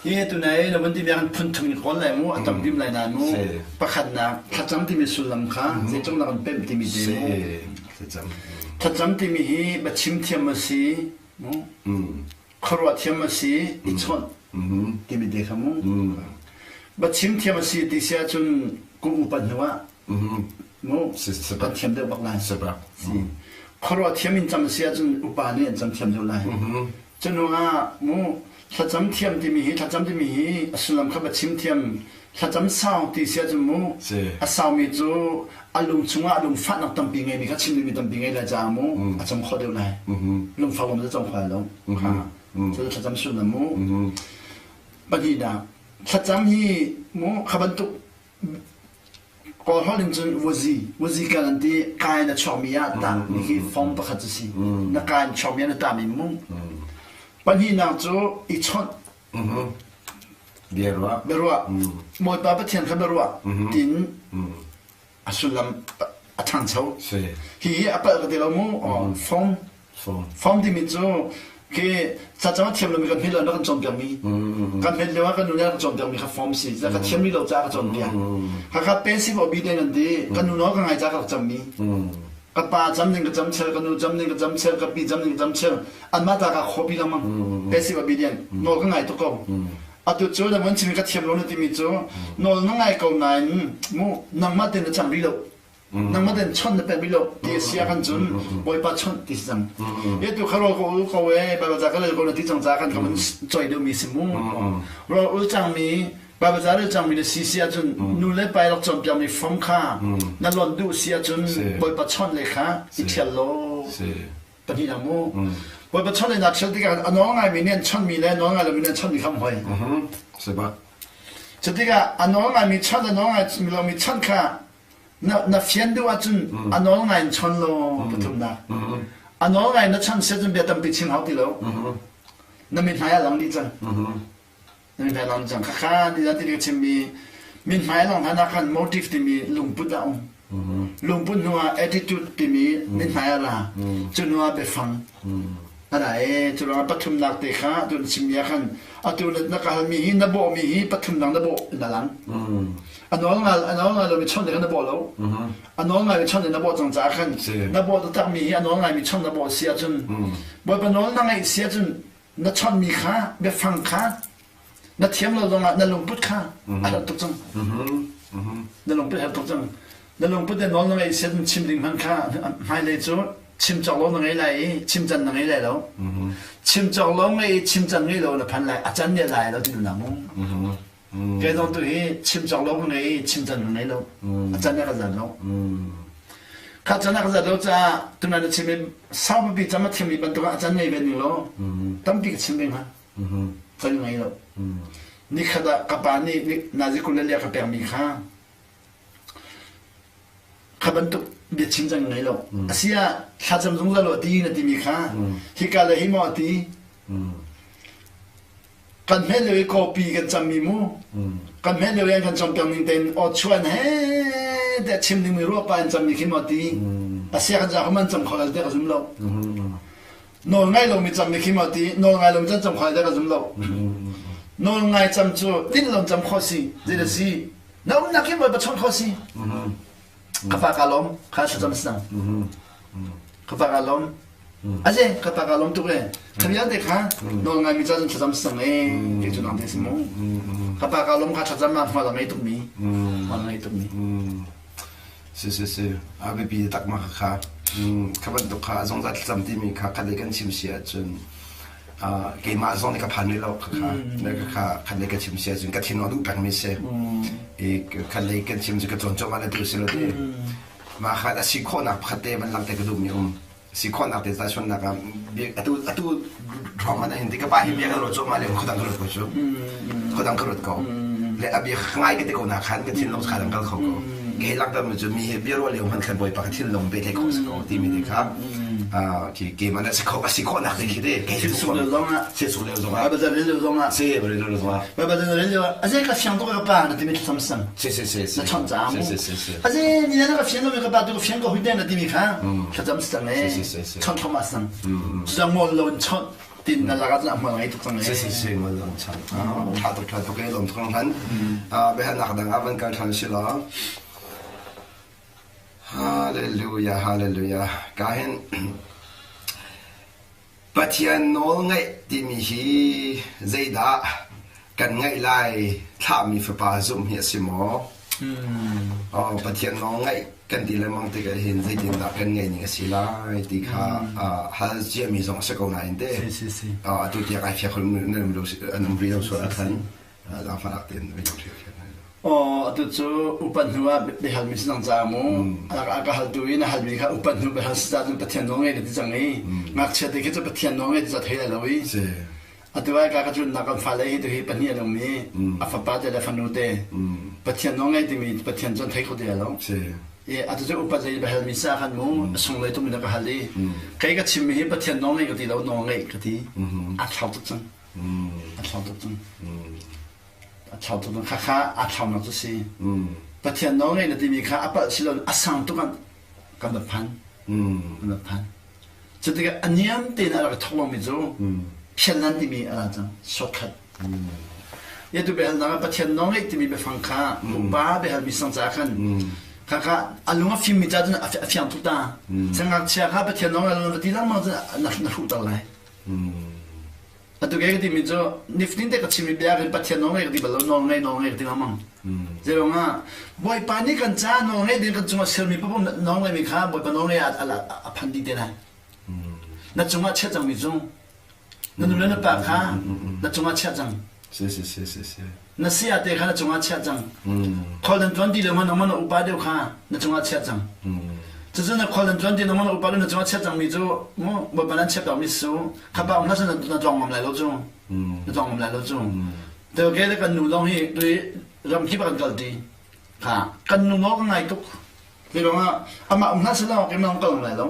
Hi tu nai na vun ti biak phun thum in kawl lai mu. A tam bim lai na mu. Pakhat nak thlacam timi sullam kha zeitluk nak an pemh timi te mu. Thlacam. Thlacam timi hi biachim thiam a si, mu? Khuaruah thiam a si, i chawnh timi te kha mu. Biachim thiam a si ti si ahcun kum upat hnu ah mu kan thiam deuh bak lai. Si. Khuaruah thiam in cam a si ahcun upa nih an cam thiam deuh lai. Cu hnu ah mu thlacam thiam timi hi thlacam timi hi a sullam kha biachim thiam thlacam sau ti si ahcun mu a saumi cu a lung chungah lungfahnak tampi ngeimi kha chim dingmi tampi ngei lai caah mu a cam khawh deuh lai. Lungfak lawng cu cam khawh lai lo. Cu thlacam sullam mu. Pahnihnak thlacam hi mu kha bantuk Kawl holh in cun wazi, wazi kal an ti, ka in a chuakmi ah tah mi khi form pakhat cu si. Na ka in chuakmi ah na tah mi mu. Pahnihnak cu i chawnh. Biaruah. Biaruah. Bawipa Pathian kha biaruah tin a sullam a ṭhangcho. Hi hi a palh ka ti lo mu. Form Fom timi cu khi cacang a thiam lomi kan hmet lo na kan cawnpiakmi kan hmet lio ah kan nu nih a kan cawnpiakmi kha form si ka thiam rih lo caah ka cawnpiak hakha passive obedient an ti kan nu nawl ka ngai caah ka rak cammi ka pa cam ning ka cam chel ka nu cam ning ka cam chel ka pi cam ning ka cam chel anmah ta ka khopi lengmang passive obedient nawl ka ngai tuk ko atu cu na mun chimi ka thiam lo na timi cu nawl na ngai ko nain mu nangmah ten na cam rih lo nangmah ten chawnh na pek rih lo ti a si ah khan cun Bawipa chawnh ti si cang ye tu kha rawl ka ul ko e Baibal ca ka rel ko na ti cang ca kan ka van choi deuh mi si mu rawl ul cangmi Baibal ca rel cangmi na si si ahcun nu le pa rak cawnpiak mi fom kha na lon duh si ahcun Bawipa chawnh le kha i thial law pahnihnak mu Bawipa chawnh le naa thial tikah a nawl ngaimi nih an chawnhmi le nawl ngai lomi nih an chawnhmi kha hoi Cu tikah a nawl ngaimi chawnh le nawl ngai lomi chawnh kha na, na fian duh ahcun a nawl ngai in chawn law pathumnak. A nawl ngai na chawnh si ahcun bia tampi chim hau ti lo. Na mithmai a lang dih cang. Na mithmai a lang dih cang. Khakha ni zan ti ka chimmi mithmai a lang hlan ah khan motive timi lungput a um. Lungput hnu ah attitude timi mithmai a ra. Cu hnu ah biafang. A ra e cu ruangah pathumnak te kha atu na chimmi ah khan atu na ka halmi hi na bawhmi hi pathumnak na bawh in a lang. A nawl ngal a nawl ngai lomi chawnh kha na bawh lo. A nawl ngaimi chawnh na bawh cang caah khan na bawh taktakmi hi a nawl ngaimi chawnh na bawh si ahcun Bawipa nawl na ngaih si ahcun na chawnhmi kha biafang kha na thiam lo zongah na lungput kha a herh tuk cang. Na lungput herh tuk cang. Na lungput le nawl na ngaih si ahcun chim ding hmanh kha hmailei cu chim cawk lo na ngei lai i chim can na ngei lai lo. Chim cawk lo ngei i chim can ngei lo na phan lai a can ne lai lo ti duhnak mu. Kei zong tu hi chim cawk lo ka ngei i chim can ka ngei lo. A can ne ka zan lo. Kha can a ka zat lo caah tunai na chim i saupipi cam a thiammi bantuk ah a can ngei ve ning law tampi ka chim ve hnga. Can ngei lo. Nikhat ah ka pa nih nazi kul le lia ka pekmi kha kha bantuk biachim cang ngei lo. Asiah thlacam zungzal u ti na timi kha hika le hi maw a ti. Kan hmet lio i kawpi kan cammi mu. Kan hmet lio i an kan cawnpiak ning tein aw chuan he tiah chim dingmi ruahpa in cammi khi maw ti. Asiah kan za man cam kho lo tiah ka zum lo. Nawl ngai lomi cammi khi maw ti. Nawl ngai lomi can cam kho tiah ka zum lo. Nawl ngai cam cu tinh lo cam khawh si. Zei si. Na umnak hi Bawipa chawnh kho si. Ka pa ka lawm, kha thlacam si cang. Ka pa ka lawm. Aze, ka pa ka lawm tuk e. Kha vialte kha nawl ngaimi ca cun thlacam si cang e. Kei cu nang te si mu. Ka pa ka lawm kha thlacam ah hmual a ngei tukmi. Hmual a ngei tukmi. Si si si. A biapi tak ma kha. Kha bantuk kha zongzal thlacam timi kha khat le kan chim si ahcun keimah zong nih ka phan rih lo khakha khakha khat lei ka chim si ahcun ka thin a duh pengmi si i khat lei kan chim cu ka cawn cuahmah le tu si lo ti mah khan a si khawhnak pakhat te van langhter ka duhmi um si khawhnak te tahchunhnak ah atu atu hrawng man hin ti ka pa hi bia ka ruat cuahmah le khuadang ka ruat ko cu khuadang ka ruat ko le a bia ngai ka ti ko na khan ka thinlung kha dang kal kho ko kei langhter mi cu mi he bia ruah lio hman khan bawipa ka thinlung pe thei kho si ko timi te kha khi keimah na si kho a si khawhnak te khi te kei thil suk lio zong ah thil suk lio zong ah Bible rel lio zong ah si rel lio zong ah Bible rel lio ah aze ka fiang tuk ka pa na timi thlacam sang si si si na chawnh caah mu si si si aze ni na ka fiang lo mi ka pa tu ka fiang ko hui na timi kha thlacam sang e si si si chawnh thom sang cu ngol lo in chawnh tin na lak ah hmual ngei tuk cang e si si si ngol lo chawnh tha tuk tha tuk e lom thong han behanak dang ah van kal than si la. Hallelujah, hallelujah. Ka hin Pathian nawl ngaih timi hi zeidah kan ngaih lai thlahmi fapa zumh hi a si maw? Oh, Pathian nawl ngaih kan ti lengmang tikah hin zeitindah kan ngaih ning a si lai ti kha hal ciami zong a si ko nain te. Si, si, si. Atu tiang ai fiak an um an um rih lo sual ahkhan zaangfahnak tein Aw, atu cu upat hnu ah biahalmi si cang caah mu a ka haltu i na halmi kha upat hnu biahal si caah cun Pathian nawl ngei na ti cang i ngakchia te khi cu Pathian nawl ngei ti ca thei lai lo i atu ai ka ka tlunnak kan fale hi tu hi pahnih an um i a fapa te le fanu te Pathian nawl ngei timi Pathian cu an thei kho ti lai lo i atu cu upat lei biahalmi si ah khan mu a sunglei tuk in a ka hal i kei ka chimmi hi Pathian nawl ngei ka ti lo nawl ngei ka ti a thlau tuk cang a thlau tuk cang a thlau tuk cang khakha a thlaunak cu si Pathian nawl ngei na timi kha a palh si lo a sang tuk ah kan va phan kan va phan cu tikah a niam tein a rak thawk lomi cu phianlan timi a ra cang shortcut Ya tu biahalnak ah Pathian nawl ngeih timi biafang kha upa biahalmi sang caah khan khakha a lung a fimmi ca cun a fiang tuk ta. Sangngakchia kha Pathian nawl ngeih lo ti lengmang cun na hruhter lai. Atu ke ka timi cu nifatin te ka chimmi bia hin Pathian nawl ngei ka ti bal lo nawl ngei nawl ngei ka ti lengmang. Zeiruang ah Bawipa nih kan caah nawl ngei ding kan cungah sermi paoh nawl ngeimi kha Bawipa nawl ngei ah a phan dih te lai. Na cungah chiah cangmi cu na nu le na pa kha na cungah chiah cang. Si si si si si. Na saya te kha na cungah chiah cang. Khual nan tuan ti le nangmah na upa deuh kha na cungah chiah cang. Cucu na khual nan tuan ti nangmah na upa deuh na cungah chiah cangmi cu mu Bawipa nan chiah mi su kha pa um hlah na tlawng ngam lai lo cu. Na tlawng ngam lai lo cu. Te ke le kan nu zong hi tui ram kip ah kan kal ti. Kha kan nu nawl ka ngai tuk. Ti ruangah amah um hlah selaw keimah kal ngam lai lo.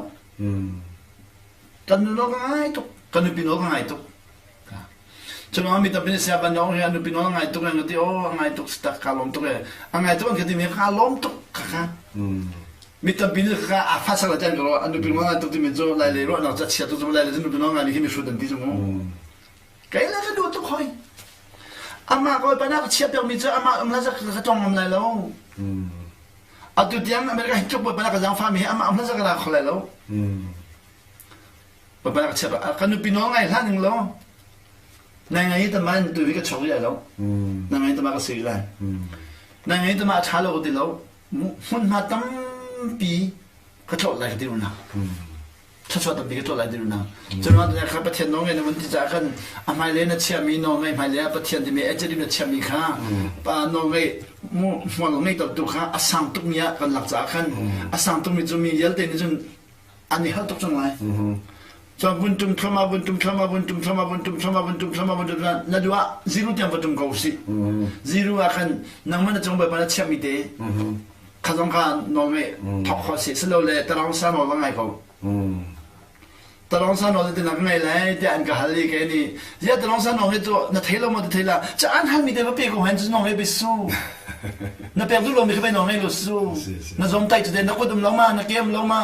Kan nu nawl ka ngai tuk. Kan nupi nawl ka ngai tuk. Cun mi tampi nih saya ban hi a nupi nawl a ngai tuk an ka ti aw a ngai tuk tak kaa lawm tuk e a ngai tuk an ka ti mi kaa lawm tuk kha mi tampi nih kha a fa sak la tan ka ro a nupi nawl ngai tuk timi cu lai lei ruahnak ca chia tuk cu lai lei cu nupi nawl ngai mi khi mi hrut an ti cu mu kei le ka duh tuk hoi amah ko pa na ka chia piak mi cu amah um la ka tong ngam lai lo atu tiang America hi tluk pa na ka zaangfa mi hi amah um la ka la kho lai lo Papa ka chiap ka nupi nawl ngai hlah ning law nai ngai tama tu hi ka chok rih lo na ngai tama ka si lai na ngai tama a tha lo ka ti lo hmunhma tampi ka tlawh lai ka ti na thluachuah tampi ka tlawh lai ti na cun kha Pathian nawl ngai na mun ti caah khan a hmailei na chiahmi nawl ngai hmailei ah Pathian timi ejedim na chiahmi kha pa nawl ngai mu hmual ngei tu kha a sang tukmi ah kan lak caah khan a sang tukmi cu mi vialte nih cun an i hal tuk cang lai. Cun vun tum thluahmah, vun tum thluahmah, vun tum thluahmah, vun tum thluahmah, vun tum thluahmah, vun tum thluahmah, na duh ah zero tiang va tum ko usih. Zero ah khan nangmah na cung Bawipa na chiahmi te kha zong kha nawl ngeih thawk khawh si silole tarang sa nawl va ngai ko. Talong sa nawl te na ka ngei lai tiah an ka hal i kei nih ziah talong sa nawl hi cu na thei lo maw ti thei la ca an halmi te va pe ko hen cu nawl ngei pe su na pek duh lomi kha pe nawl ngei lo su na zom tai cu te na kut um lo ma na ke um lo ma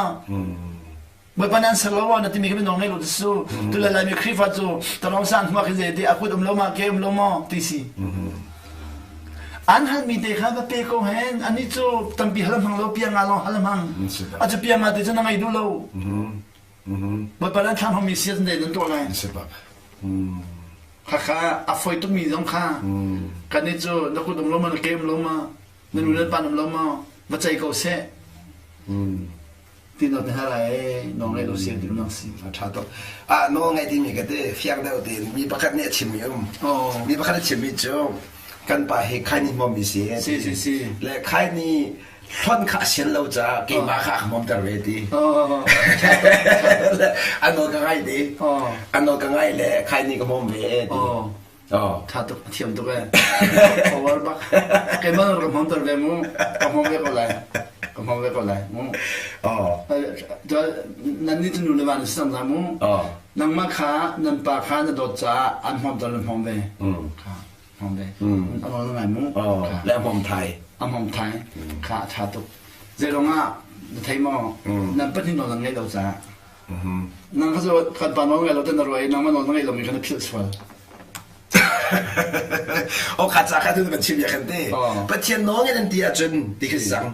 Bawipa nan ser lo na timi kha nawl ngei lo ti su tu le laimi Khrihfa cu talong sa an hmuak hi zei ti a kut um lo ma ke um lo maw ti si an halmi te kha va pe ko hen ani cu tampi hal hmang lo pianga lawng hal hmang a cu pianga te cu na ngei duh lo Bawipa nan thlang mi sian dei nan tuah lai. Khakha a foi tukmi zong kha kan i cu na kut um lo ma na ke um lo ma na nu le pa um lo ma va cei ko seh. Ti no te hara e no ngai lo sian ti nang si. A tha tuk. Ah no ngai ti mi ka te fiang deuh te mi pakhat nih a chim mi um. Mi pakhat a chim mi cu kan pa hi khai ni mom mi si. Si si si. Le khai ni hlonh kha a sian lo caah keimah kha a ka hmawmter ve ti. A nawl ka ngai ti. A nawl ka ngai le khai nih ka hmawm ve ti. Tha tuk, a thiam tuk ee. Power bak. Keimah ka hmawmter ve mu. Ka hmawm ve ko lai. Ka hmawm ve ko lai mu. Nan nih cu nu le va na si cang za mu. Nangmah kha nan pa kha na dawt caah an hmawmter na hmawm ve. Hmang ve. A nawl ngai mu. Le a hmawm thai. A hmawm thai. Kha a tha tuk. Zeilong ah na thei maw? Nan pahnih nawl nan ngeih lo caah. Nang kha cu kan pa nawl ngeih lo te na ruah i nangmah nawl na ngeih lomi kha na philh sual. O kha ca kha tu kan chim ya khan te. Pathian nawl ngeih nan ti ahcun ti khi sang.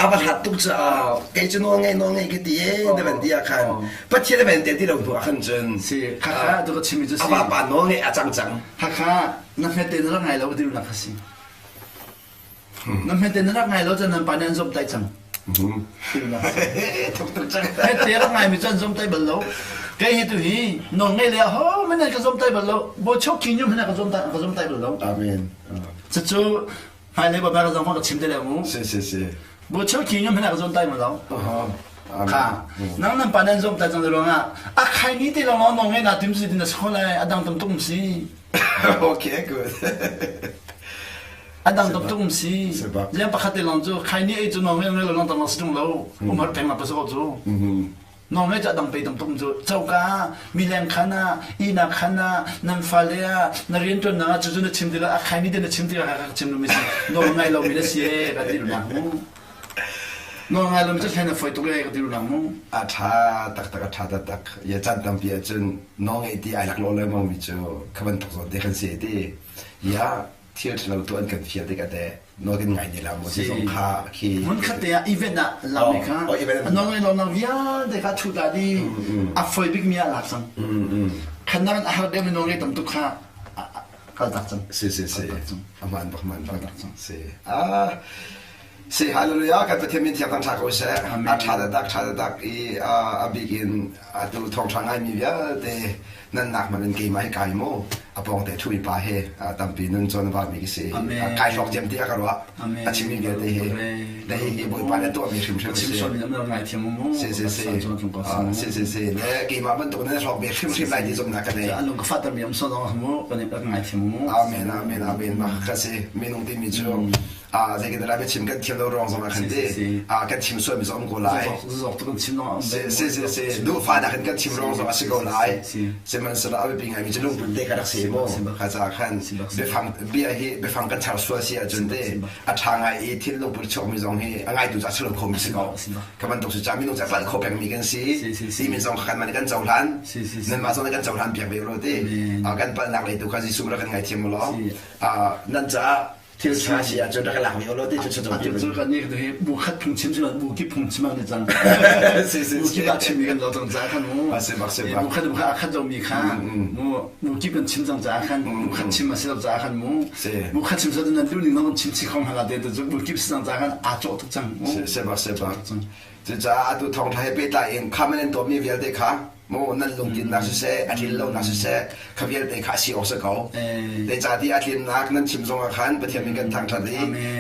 A va hlat tuk caah kei cu nawl ngei nawl ngei ka ti e na van ti ah khan Pathian a van te ti lo hnu ah khan cun si khakha tu ka chimmi cu si a vapa nawl ngei a cang cang. Khakha na hmete na rak ngai lo ti nak kha si. Na hmete na rak ngai lo cun nan pa nih an zomh tai cang. Thuk tuk cang. Hmete rak ngai mi cu an zomh tai bal lo. Kei hi tu hi nawl ngei le ho man ka zomh tai bal lo. Bo chok ki nyum hna ka zomh tai ka zomh tai bal lo. Amen. Cucu hmailei bapak ka zong ka chim te le mu. Si si si. Bo chok ki nyum hna ka zomh tai mu lo. Kha. Nang nan pa nan zomh tai cang ruangah a khai ni te lawng nawl ngei na tim si tin na si lai a dang tam tuk si. Okay, good. A dang tam tuk um si. Liang pakhat te lawng cu khai ni ei cu nawl ngei lo lawng tam si tung lo. Um har peng ma pasal cu. Nawl ngei cu a dang pe tam tuk cu. Choka mileng khan ah ihnak khan ah nan fale ah na rianṭuannak ah cucu na chim ti lo a khai ni te na chim ti ka ka chim lo mi si. Nawl ngai lo mi na si e ka ti lu mu. Nawl ngai lo mi cu thlen na foi tuk e ka ti lu mu. A ṭha taktak a ṭha taktak. Ya chan tampi ahcun nawl ngei ti ai lak lo lengmang mi cu kha bantuk zawn te kan si ti. Ya thil ṭhalo tu an kan fial tikah teh nawl kan ngai ne la maw ti zong kha khi hmunkhat te ah event ah lam kha a nawl lo nang vialte kha thu ta di a foi bik mi ah lak cang khan nak a har deuh mi nawl ngei tam tuk kha kal tak cang si si si aman bak man bak si ah si hallelujah kan Pathian min thiang thang ko seh a tha tak tha tak i a bik in atu thawng tha ngai mi vialte nan nak man in keimah hi kai mu a pawng te ṭhumi pa he tampi nun cawn va mi ka si kai hlawk diam ti a ka ruah a chimmi vialte hi le hi hi bawipa le tuahmi hrimhrim si si si si si si si le keimah bantuk nan hlawk ve hrimhrim lai ti zumhnak ka nei an ka fater mi am so dong mu kan rak ngai thiam mu amen amen amen mah ka si minung timi cu ah zei kan dah chim kan thiam lo ruang zong ah khan ti ah kan chim sual mi zong um ko lai zok tu kan chim lo si si si si duh fa dah kan kan chim ruang zong a si ko lai sihmanhsehlaw a biapi ngai mi cu lungput te ka rak si mu kha ca khan biafang bia hi biafang kan char sual si ahcun te a ṭha ngai i thil lungput chuak mi zong hi a ngaitu ca si lo kho mi si ko ka bantuk si ca minung ca palh kho peng mi kan si ti mi zong kha kan man kan cohlan nanmah zong kan cohlan piak ve ro ti kan palhnak lei tu kha Jesuh rak kan ngaithiam mu law nan caah thil ṭha si ahcun rak i lak ve law ti cu cu cu kan nih hi bu khat phung chim si bu kip phung chim an cang bu kip ah chim mi kan lo cang ca khan mu bu khat bu khat a khat lo mi kha mu bu kip kan chim cang ca khan bu khat chim a si lo ca khan mu bu khat chim sa nan lu ning nan chim chi khong hala te cu bu kip si cang ca khan aa cawh tuk cang se bak se bak cucaah atu thawngṭha he pehtlai in kha man an tuahmi vialte kha maw nan lungtlinnak siseh a tlin lonak siseh kha vialte kha a si awk si ko zeicahtiah a tlinnak nan chim zongah khan Pathian min kan thangṭhat i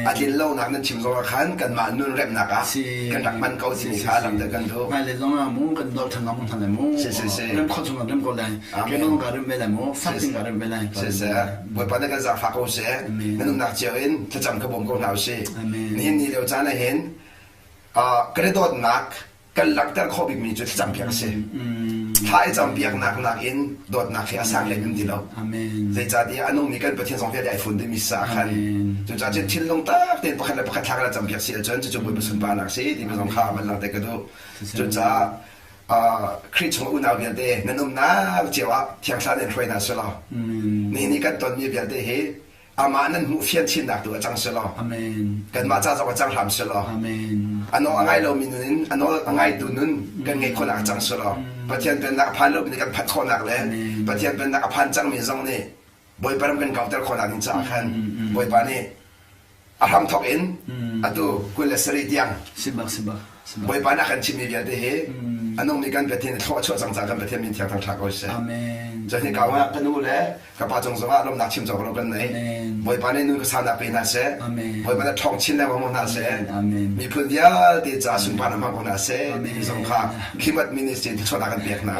a tlin lonak nan chim zongah khan kanmah nun remnak ah kan rak hman ko timi kha langhter kan duh hmailei zongah mu kan dolh ṭhan lengmang hna lai mu si si si rem khawh chung rem ko lai keimah ka rem ve lai mu fak in ka rem ve lai si si Bawipa nih kan zaangfah ko seh nan umnak cio in thlacam kha bawm ko hna usih nihin ni lio caan ah hin kan i dawtnak kan langhter khawh bikmi cu thlacampiak a si. Thla i campiaknak nakin dawtnak hi a sang hlei um ti lo. Zeicahtiah a nungmi kan Pathian zong vialte ai fun dimi sa khan. Cucaah cun thinlung tak tein pakhat le pakhat thla kan campiak si ahcun cucu Bawipa sunparnak si timi zong kha van langhter ka duh. Cucaah Khrih chung unau vialte nan umnak cio ah Thiang Thlarau nih hruai hna selaw. Nihin ni kan tonmi vialte hi amah nan hmuh fian chinnak tu a cang selaw Amen. Kanmah ca zong a cang hram selaw Amen. A nawl a ngai lomi nun in a nawl a ngaitu nun kan ngeih khawhnak a cang selaw Pathian pennak a phan lomi kan phanh khawhnak le Pathian pennak a phan cangmi zong nih Bawipa ram kan kauter khawhnak ding caah khan Bawipa nih a hramthawk in atu 27 tiang Sibak sibak. Bawipa nih a kan chimmi vialte hi a nungmi kan Pathian thlawh a chuah cang caah kan Pathian min thiang thangṭha ko seh. Amen. Cun hi kau ah ka nu le ka pa cung zongah lawmhnak chim cawk lo kan nei. Bawipa nih nun ka saunak pe hna seh. Bawipa nih ṭhawng chin lengmang hna seh. Miphun vialte ca sunparnak hmang ko hna seh. Timi zong kha Khimat Ministry thluachuahnak kan pek hna.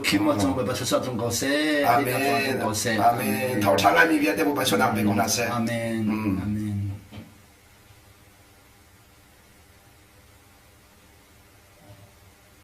Khimat cung Bawipa thluachuah tlung ko seh. Amen. Amen. Thawngṭha ngaimi vialte Bawipa chuahnak pe ko hna seh. Amen. Amen.